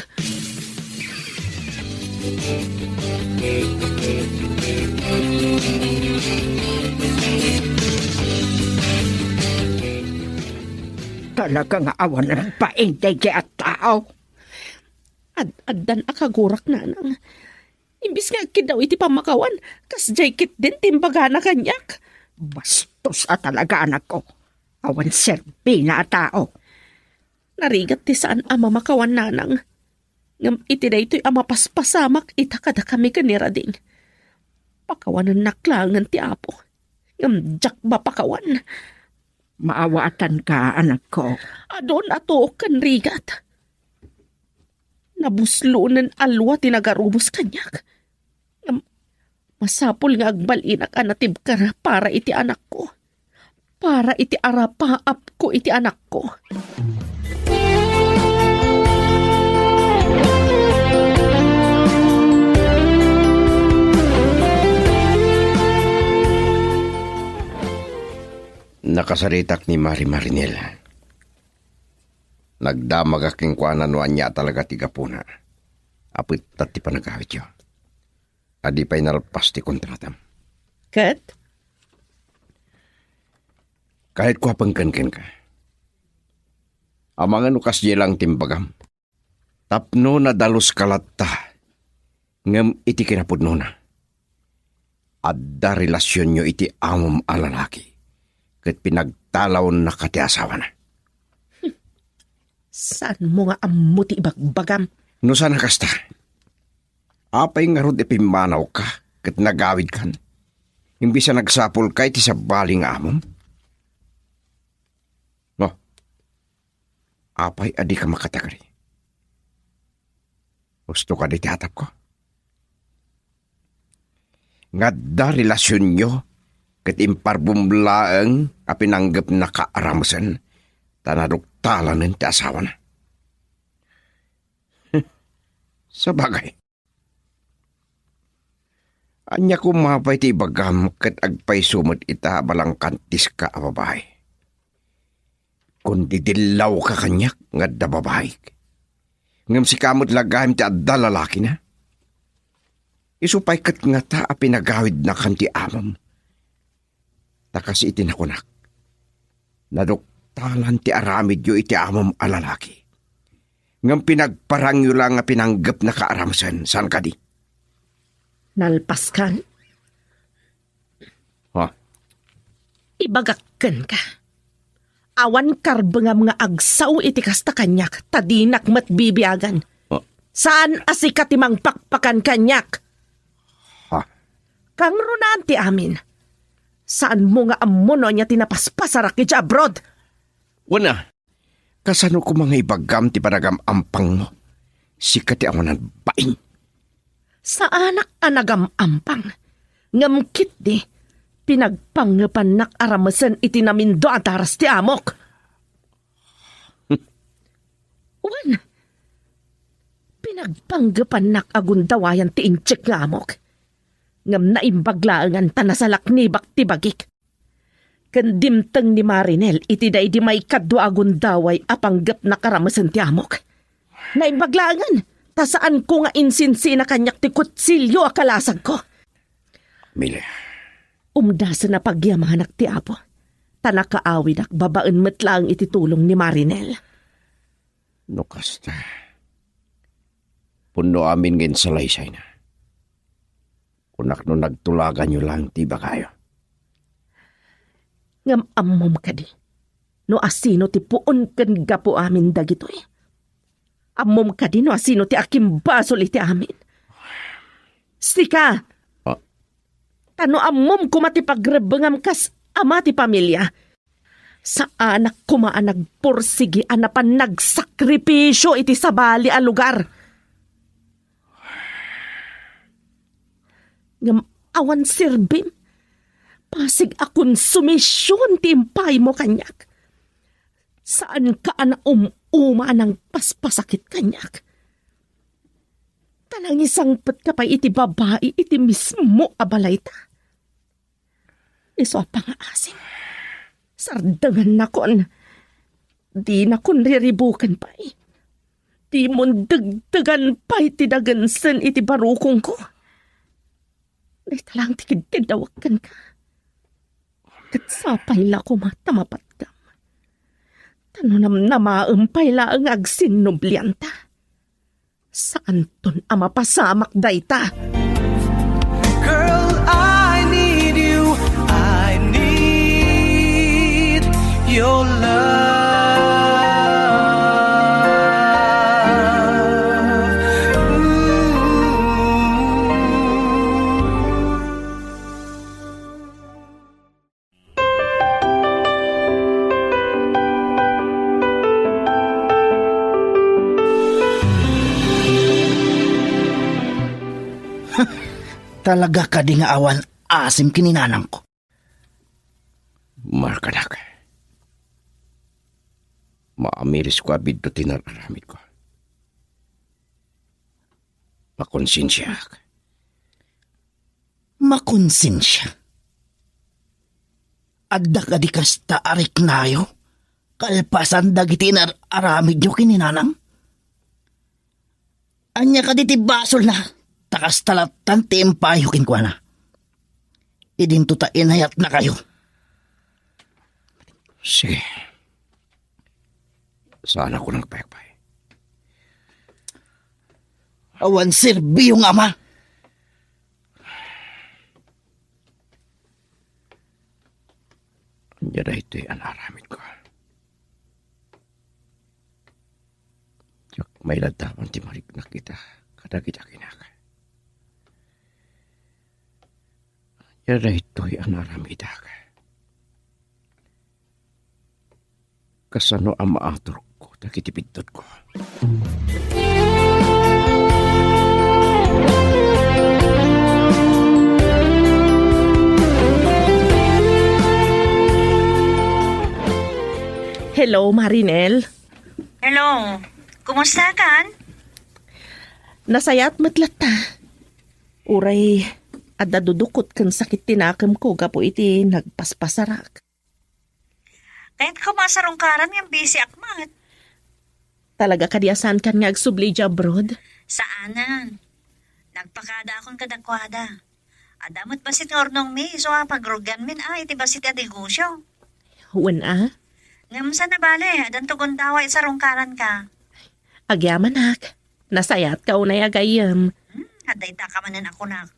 Talaga nga awan nagbain daydiay a tao. Ad-addan a kagurak, nanang. Imbes nga agkiddaw iti pammakawan, kasdiay ketdin ti imbagana kaniak. Bastos a talaga, anakko. Awan serbina a tao. Narigat ti saan a mamakawan, nanang. Ngem iti daytoy a mapaspasamak ita kadakami ken ni Rading, pakawanennak laengen ti Apo. Ngem diak mapakawan. Maawatanka, anakko. Adun a tuok ken rigat. Nabuslonen alua ti nagarubos kaniak. Ngem masapul nga agbalinak a natibker para iti anakko, para iti arapaapko iti anakko. Nakasaritak ni Mari Marinel. Nagdamagak kenkuana no ania talaga ti gapuna. Apetta ti panagawidyo. Adi pay nalpas ti kontratam. Ket? Kayatko a pengken kenka. Amangan no kasdiay lang ti imbagam. Tapno nadaluska latta, ngem iti kinapudnona, adda relasionyo iti amom a lalaki, ket pinagtalawennaka ti asawana. Saanmo nga ammo ti ibagbagam? No saan a kasta, apay ngarud ti pimmanawka ket nagawidkan? Imbes a nagsapulka iti sabali nga amom? No, apay a dika makatagri? Gusto kadi ti atapko? Nga adda relasionyo ket imparbum laeng a pinanggepnaka a ramesen ta naduktalanen ti asawana. Sabagay, ania koma pay ti ibagam ket agpayso met ita a balangkantiska a babai? Kun didillawka kaniak nga adda babaik, ngem sika met la gayam ti adda lalakina. Isu pay ket ngata a pinagawidnakan ti amom. Ta kas iti nakunak, naduktalan ti aramidyo iti amom a lalaki. Ngem pinagparangyo la nga pinanggepnaka a ramesen, saan kadi? Nalpaskan? Ha? Ibagak kenka. Awan karbengam nga agsao iti kasta kaniak, ta dinak met bibiagan. Ha? Saan a sika ti mangpakpakan kaniak. Ha? Kangrunaan ti amin. Saanmo nga ammo no ania ti napaspasarak idiay abroad. Wen a, kasano koma nga ibagam ti panagam-ampangmo? Sika ti awanan bain. Saanak a nagam-ampang. Ngem ketdi, pinagpangepannak a ramesen iti namindo a daras ti amok. Wen, pinagpanggepannak a gundawayan ti intiek nga amok. Ngem naimbag laengen ta nasalaknibak ti bagik. Ken dimteng ni Marinel iti daydi maikadua a gundaway a panggepnak a ramesen ti amok. Naimbag laengen ta saanko nga insinsina kaniak ti kutsilio a kalasagko. Mila. Umdasen a pagyamanak ti Apo, ta nakaawidak babaen met laeng iti tulong ni Marinel. No kasta, pudno amin nga insalaysayna. Kunak no nagtulaganyo lang ti ibagayo. Ngem ammom kadi no asino ti puon ken gapu amin dagitoy? Ammom kadi no asino ti akimbasol iti amin? Sika! Ah. Ta no ammom koma ti pagrebbengam kas ama ti pamilia, saanak koma a nagpursigi a napan nagsakripisio iti sabali a lugar. Ngem awan serbim. Pasig a konsumision ti impaymo kaniak. Saanka a naum-uma a nangpaspasakit kaniak. Ta nangisangpetka pay iti babai iti mismo a balayta. Isu a pangaasim, sardengannakon. Dinakon riribuken pay. Dimon degdegan pay ti dagensen iti barukongko. Dayta lang ti kidkiddawek kenka. Ket sapay la koma ta mapatkam. Ta no namnamaem pay laeng nga agsinnublianta, saanton a mapasamak dayta. Girl, I need you. I need your love. Ooh. Talaga kadi nga awan asim ken ni nanangko? Markanak. Maamirisko a biddut ti nararamidko. Makonsensiaak. Makonsensia? Adda kadi kasta a riknayo kalpasan dagiti inar-aramidyo ken ni Nanang? Ania kadi ti basolna ta kasta lattan ti impayo kenkuana? Idinto ta inayatnakayo. Sige. Saan ako nagpayagpay. Awan serbiyo nga ama. Ania daytoy a naaramidko? Diak mailadawan ti mariknak ita kadagiti akinak. Ania daytoy a naaramidak? Kasano a maaturokko dagiti biddutko? Hello, Marinel. Hello. Kumusta kan? Nasayaat met latta. Uray adda dudukot ken sakit ti nakemko gapu iti nagpaspasarak. Kayatko masarungkaran ngem bisiak met. Talaga kadi a saankan nga agsubli idiay abroad? Saanen. Nagpakadaakon kadakuada. Adda met bassit nga urnongmi, isu a pagrugianmin a iti bassit a negosio. Wen a? Ngem saan a bale, addanto gundaway a sarungkaranka. Agyamanak. Nasayaatka unay a gayyem. Hmm, adda ita ka manen a kunak.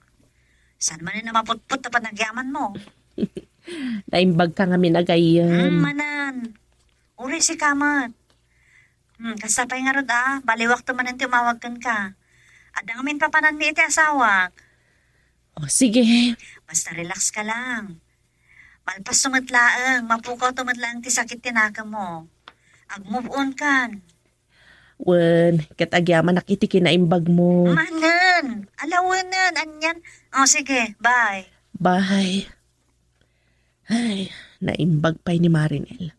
Saan manen a maputpot a panagyamanmo? Naimbagka ngamin a gayyem. Hmm, manen. Uray sika met. Hmm, kasta pay ngarud a, baliwakto manen ti umawag kenka. Adda ngamin papananmi iti asawak. O, sige. Basta relax ka lang. Malpasto met laeng, mapukawto met laeng ti sakit ti nakemmo. Ag-move on kan. Wen, ket agyamanak iti kinaimbagmo. Manen, alawenen, anian. O, sige, bye. Bye. Ay, naimbag pay ni Marinel.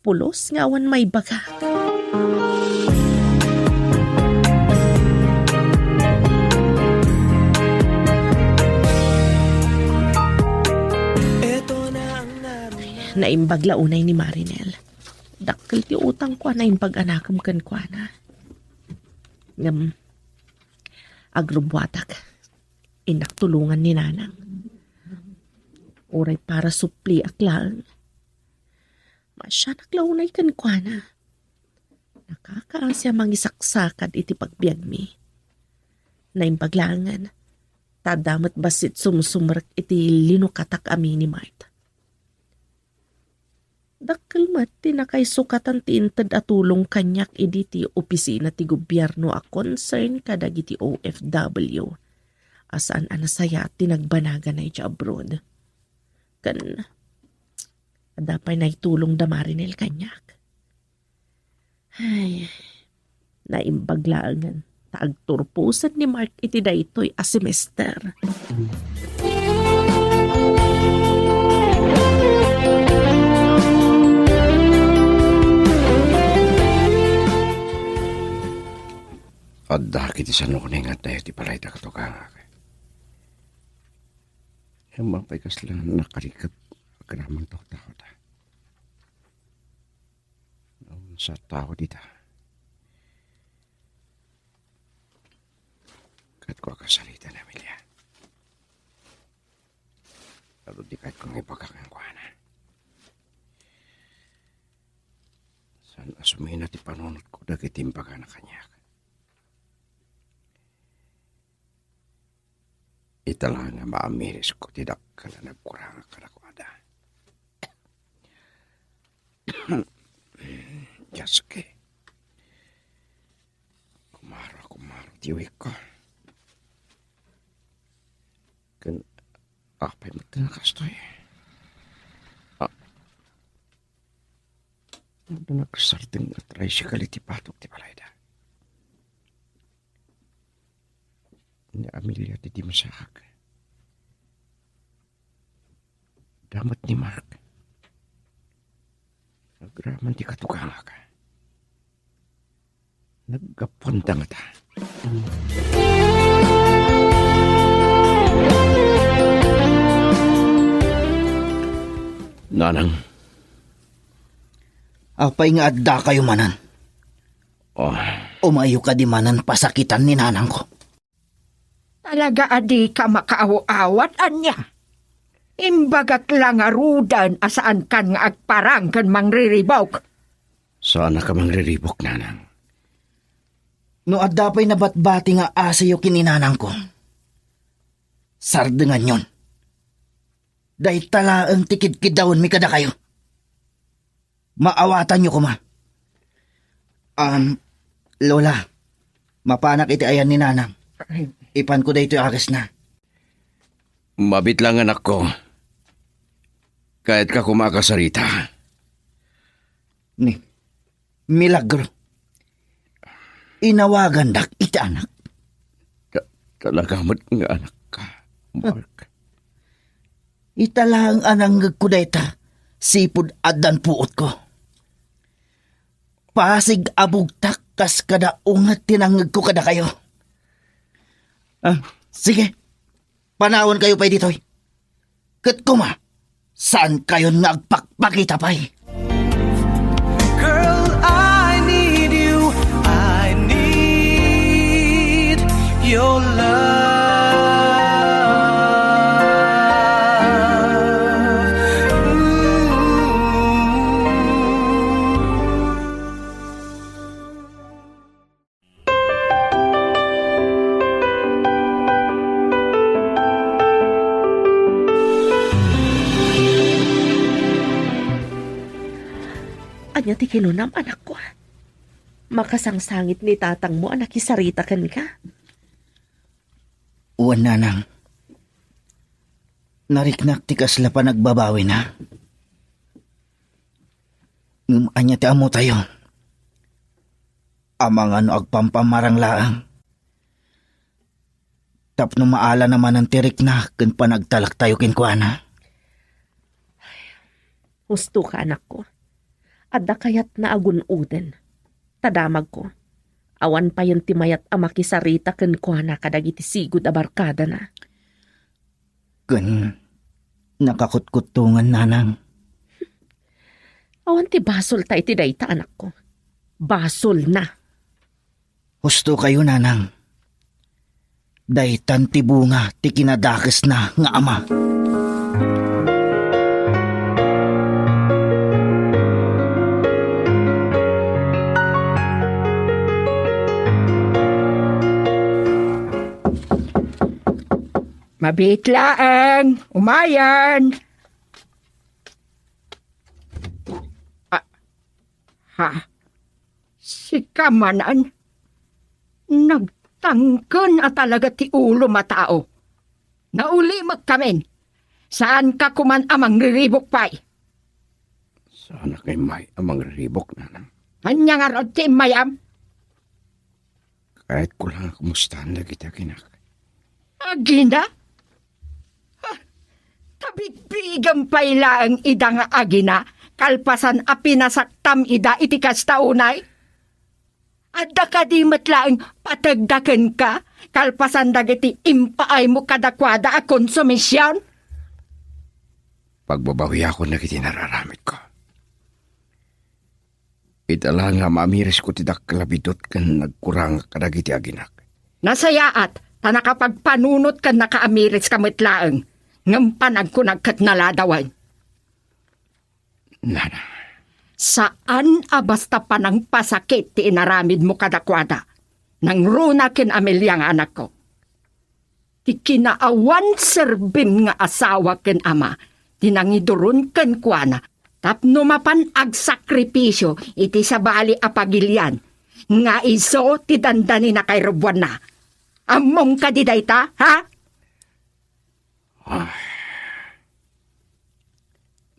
Pulos nga awan maibagak. Naimbag la unay ni Marinel. Dakkel ti utangko a naimbag a nakem kenkuana. Ngem, agrubbuatak. Innak tulongan ni Nanang. Uray para supliak laeng. Maasianak la unay kenkuana. Nakakaasi a mangisaksakad iti pagbiagmi. Naimbag laengen, ta adda met bassit sumsumrek iti linukatak a mini mart. Dakkel met ti nakaisukatan ti inted a tulong kaniak idi ti opisina ti gobierno a concern kadagiti O F W a saan a nasayaat ti nagbanagana idiay abroad. Ken adda pay naitulong da Marinel kaniak. Ay, naimbag laengen ta agturposen ni Mark iti daytoy a semester. Adda kiti sanukni nga addayo ti balayda, katugangak. Ngem apay kasla nakarikep agraman taudtaud? Naunsa a tao dita? Kayatko a kasarita ni Amelia. Adu ti kayatko nga ibaga kenkuana. Saan a sumina ti panunotko dagiti imbagana kaniak. Ita la nga maamirisko ti dakkel a nagkurangak kadakuada. Diaske. Kumaro, kumaro ti uwikko. Ken apay met nga kastoy? Ah. Adda nagsardeng a tricycle iti batok ti balayda. Ni Amelia ti dimsaak. Adda met ni Mark. Agraman ti katugangak. Naggapuanda ngata. Nanang. Apay nga addakayo manen? Oh. Umayyo kadi manen pasakitan ni nanangko? Talaga a dika makaaw-awat, ania? Imbagak la ngaruden a saankan nga agparang ken mangriribok. Saanak a mangriribok, nanang. No adda pay nabatbati nga asiyo ken ni nanangko, sardenganyon. Dayta laeng ti kidkiddawenmi kadakayo. Maawatanyo koma. Um, Lola, mapanak iti ayan ni Nanang. Ipanko daytoy agasna. Mabit lang, anakko. Kayatka koma a kasarita. Ni, milagro. Inawagandak iti anak. Ta-, talaga met nga anakka, Mark. Ita laeng a nangngegko dayta, sipud addan puotko. Pasig a bugtak kas kada unget ti nangngegko kadakayo. Ah, sige. Panawankayo pay ditoy. Ket koma, saankayon nga agpakpakita pay. Girl, I need you. I need your love. Ooh. Ania ti kinunam, anakko? Makasangsangit ni tatangmo a nakisarita kenka? Wen, Nanang. Nariknak ti kasla panagbabawina. Ngem ania ti ammotayo? Amangan no agpampamarang laeng. Tapno maala na manen ti rikna ken panagtalektayo kenkuana. Husto ka, anakko. Adda kayatna a gun-oden. Ta damagko, awan payen ti mayat a makisarita kenkuana kadagiti sigud a barkadana. Ken nakakutkuttongan, Nanang. Awan ti basolta iti dayta, anakko. Basolna. Husto kayo, Nanang. Daytan ti bunga ti kinadakesna nga ama. Mabiit laeng, umayen. Ah, ha? Sika manen? Nagtangken a talaga ti ulom a tao. Naulimekkamin. Saanka koman a mangriribok pay. Saanak nga immay a mangriribok, Nanang. Ania ngarud ti immayam? Kayatko la nga kumustaan dagiti aginak. Agina? Ha, ta bigbigem pay laeng ida nga agina, kalpasan a pinasaktam ida iti kasta unay? Adda kadi met laeng pategda kenka, kalpasan dagiti impaaymo kadakuada a konsumision? Pagbabawiakon dagiti nararamidko. Ita la nga maamiresko ti dakkel a biddut ken nagkurangak kadagiti aginak. Nasayaat, ta nakapagpanunot ken nakaamires ka met laeng, ngem panagkunak ket naladawen. Nana. Saan a basta panangpasakit ti inaramidmo kadakuada. Nangruna ken Amelia nga anakko. Ti kinaawan serbim nga asawa ken ama ti nangiduron kenkuana tapno mapan agsakripisio iti sabali a pagilian nga isu ti dandani a kairubuanna. Ammom kadi dayta, ha? Ah.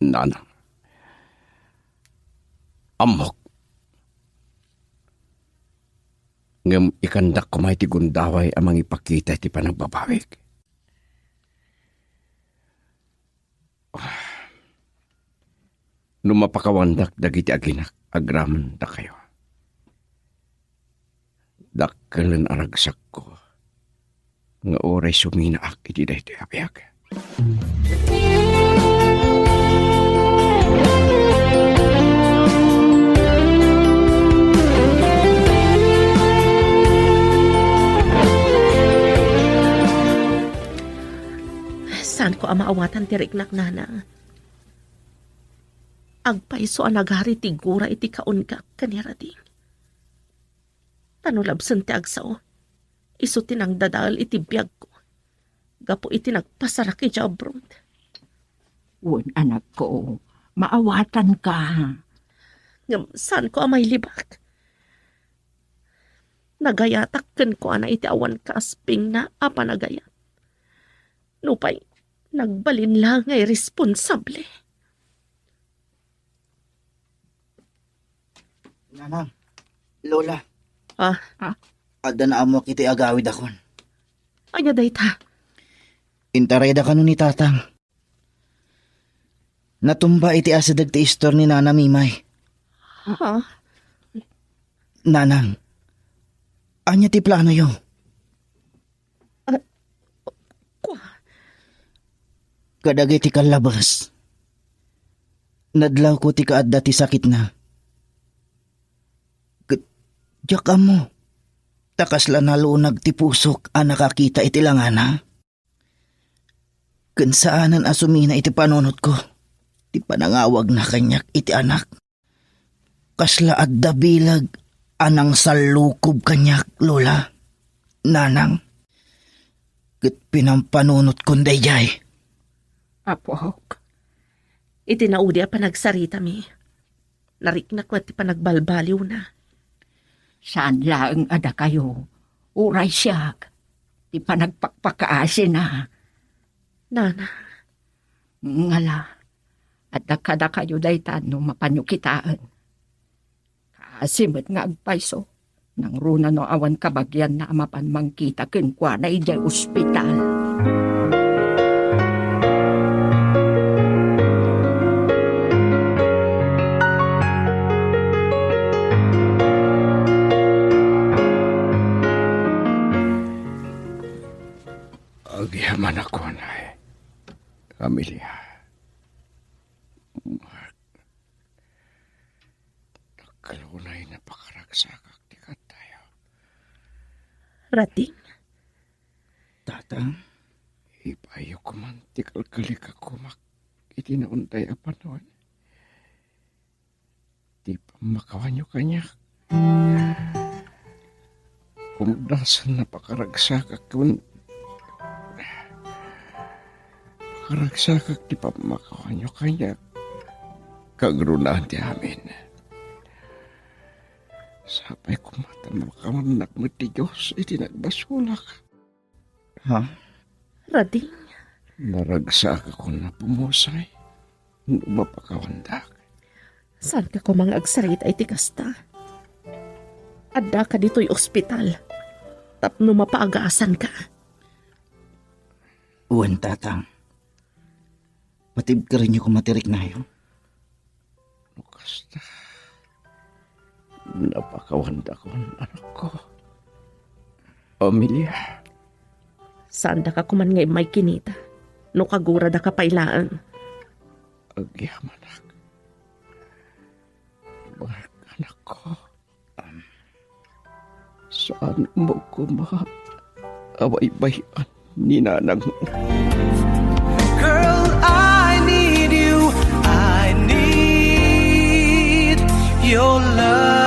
Nana. Ammok. Ngem ikandak koma iti gundaway a mangipakita iti panagbabawik. No mapakawandak dagiti aginak agraman dakayo, dakkelen a ragsakko nga uray suminaak iti daytoy a biag. maawatan ti riknak, Nana. Agpayso a nagari ti gura iti kaunggak ken ni Rading. Ta no labsen ti agsao, isu ti nangdadael iti biagko gapu iti nagpasarak idiay abroad. Wen, anakko, maawatanka. Ngem saanko a mailibak. Nagayatak kenkuana iti awan kaaspingna a panagayat. Nupay nagbalin la nga irresponsable. Nanang, Lola. Ah? Ah? Adda naammoak iti agawidakon. Ania dayta? Intarayda kano ni Tatang. Natumba iti asideg ti istor ni Nana Mimay. Ha? Nanang, ania ti planoyo? Ah, kua? Kadagiti kallabes, nadlawko ti kaadda ti sakitna. Ket diak ammo, ta kasla nalunag ti pusok a nakakita iti langana. Ken saanen a sumina iti panunotko ti panangawagna kaniak iti anak. Kasla adda bileg a nangsallukob kaniak, Lola, Nanang, ket pinampanunotko daydiay. Apok, iti naudi a panagsaritami, nariknak met ti panagbalbaliwna. Saan laeng a dakayo, uray siak, ti panagpakpakaasina. Nana. Ngala, adda kadakayo dayta no mapanyo kitaen. Kaasi met nga agpayso, nangruna no awan kabagianna a mapan mangkita kenkuana idiay ospital. Agyamanak unay, Amelia. Dakkel unay napakaragsakak ti katayo. Rading? Tatang? Ibayo koman ti kalkalikak komak iti naunday a panon. Ti pammakawanyo kaniak. Kumdasen napakaragsakak ken pakaragsakak ti pammakawanyo kaniak. Kagrunaan ti amin. Sapay koma ta makawannak met ti Dios iti nagbasolak. Ha? Rading? Naragsakakon a pumusay no mapakawandak. Saanka koma nga agsarita iti kasta? Addaka ditoy ospital tapno mapaagasanka. Wen, Tatang. Patibkerenyo koma ti riknayo. No kasta, napakawandakon, anakko. Amelia. Saandaka koman nga immay kinita no kaguradaka pay laeng. Agyamanak. Mark, anakko. Saan mo koma a baybay-an ni nanang. Girl, I need you. I need your love.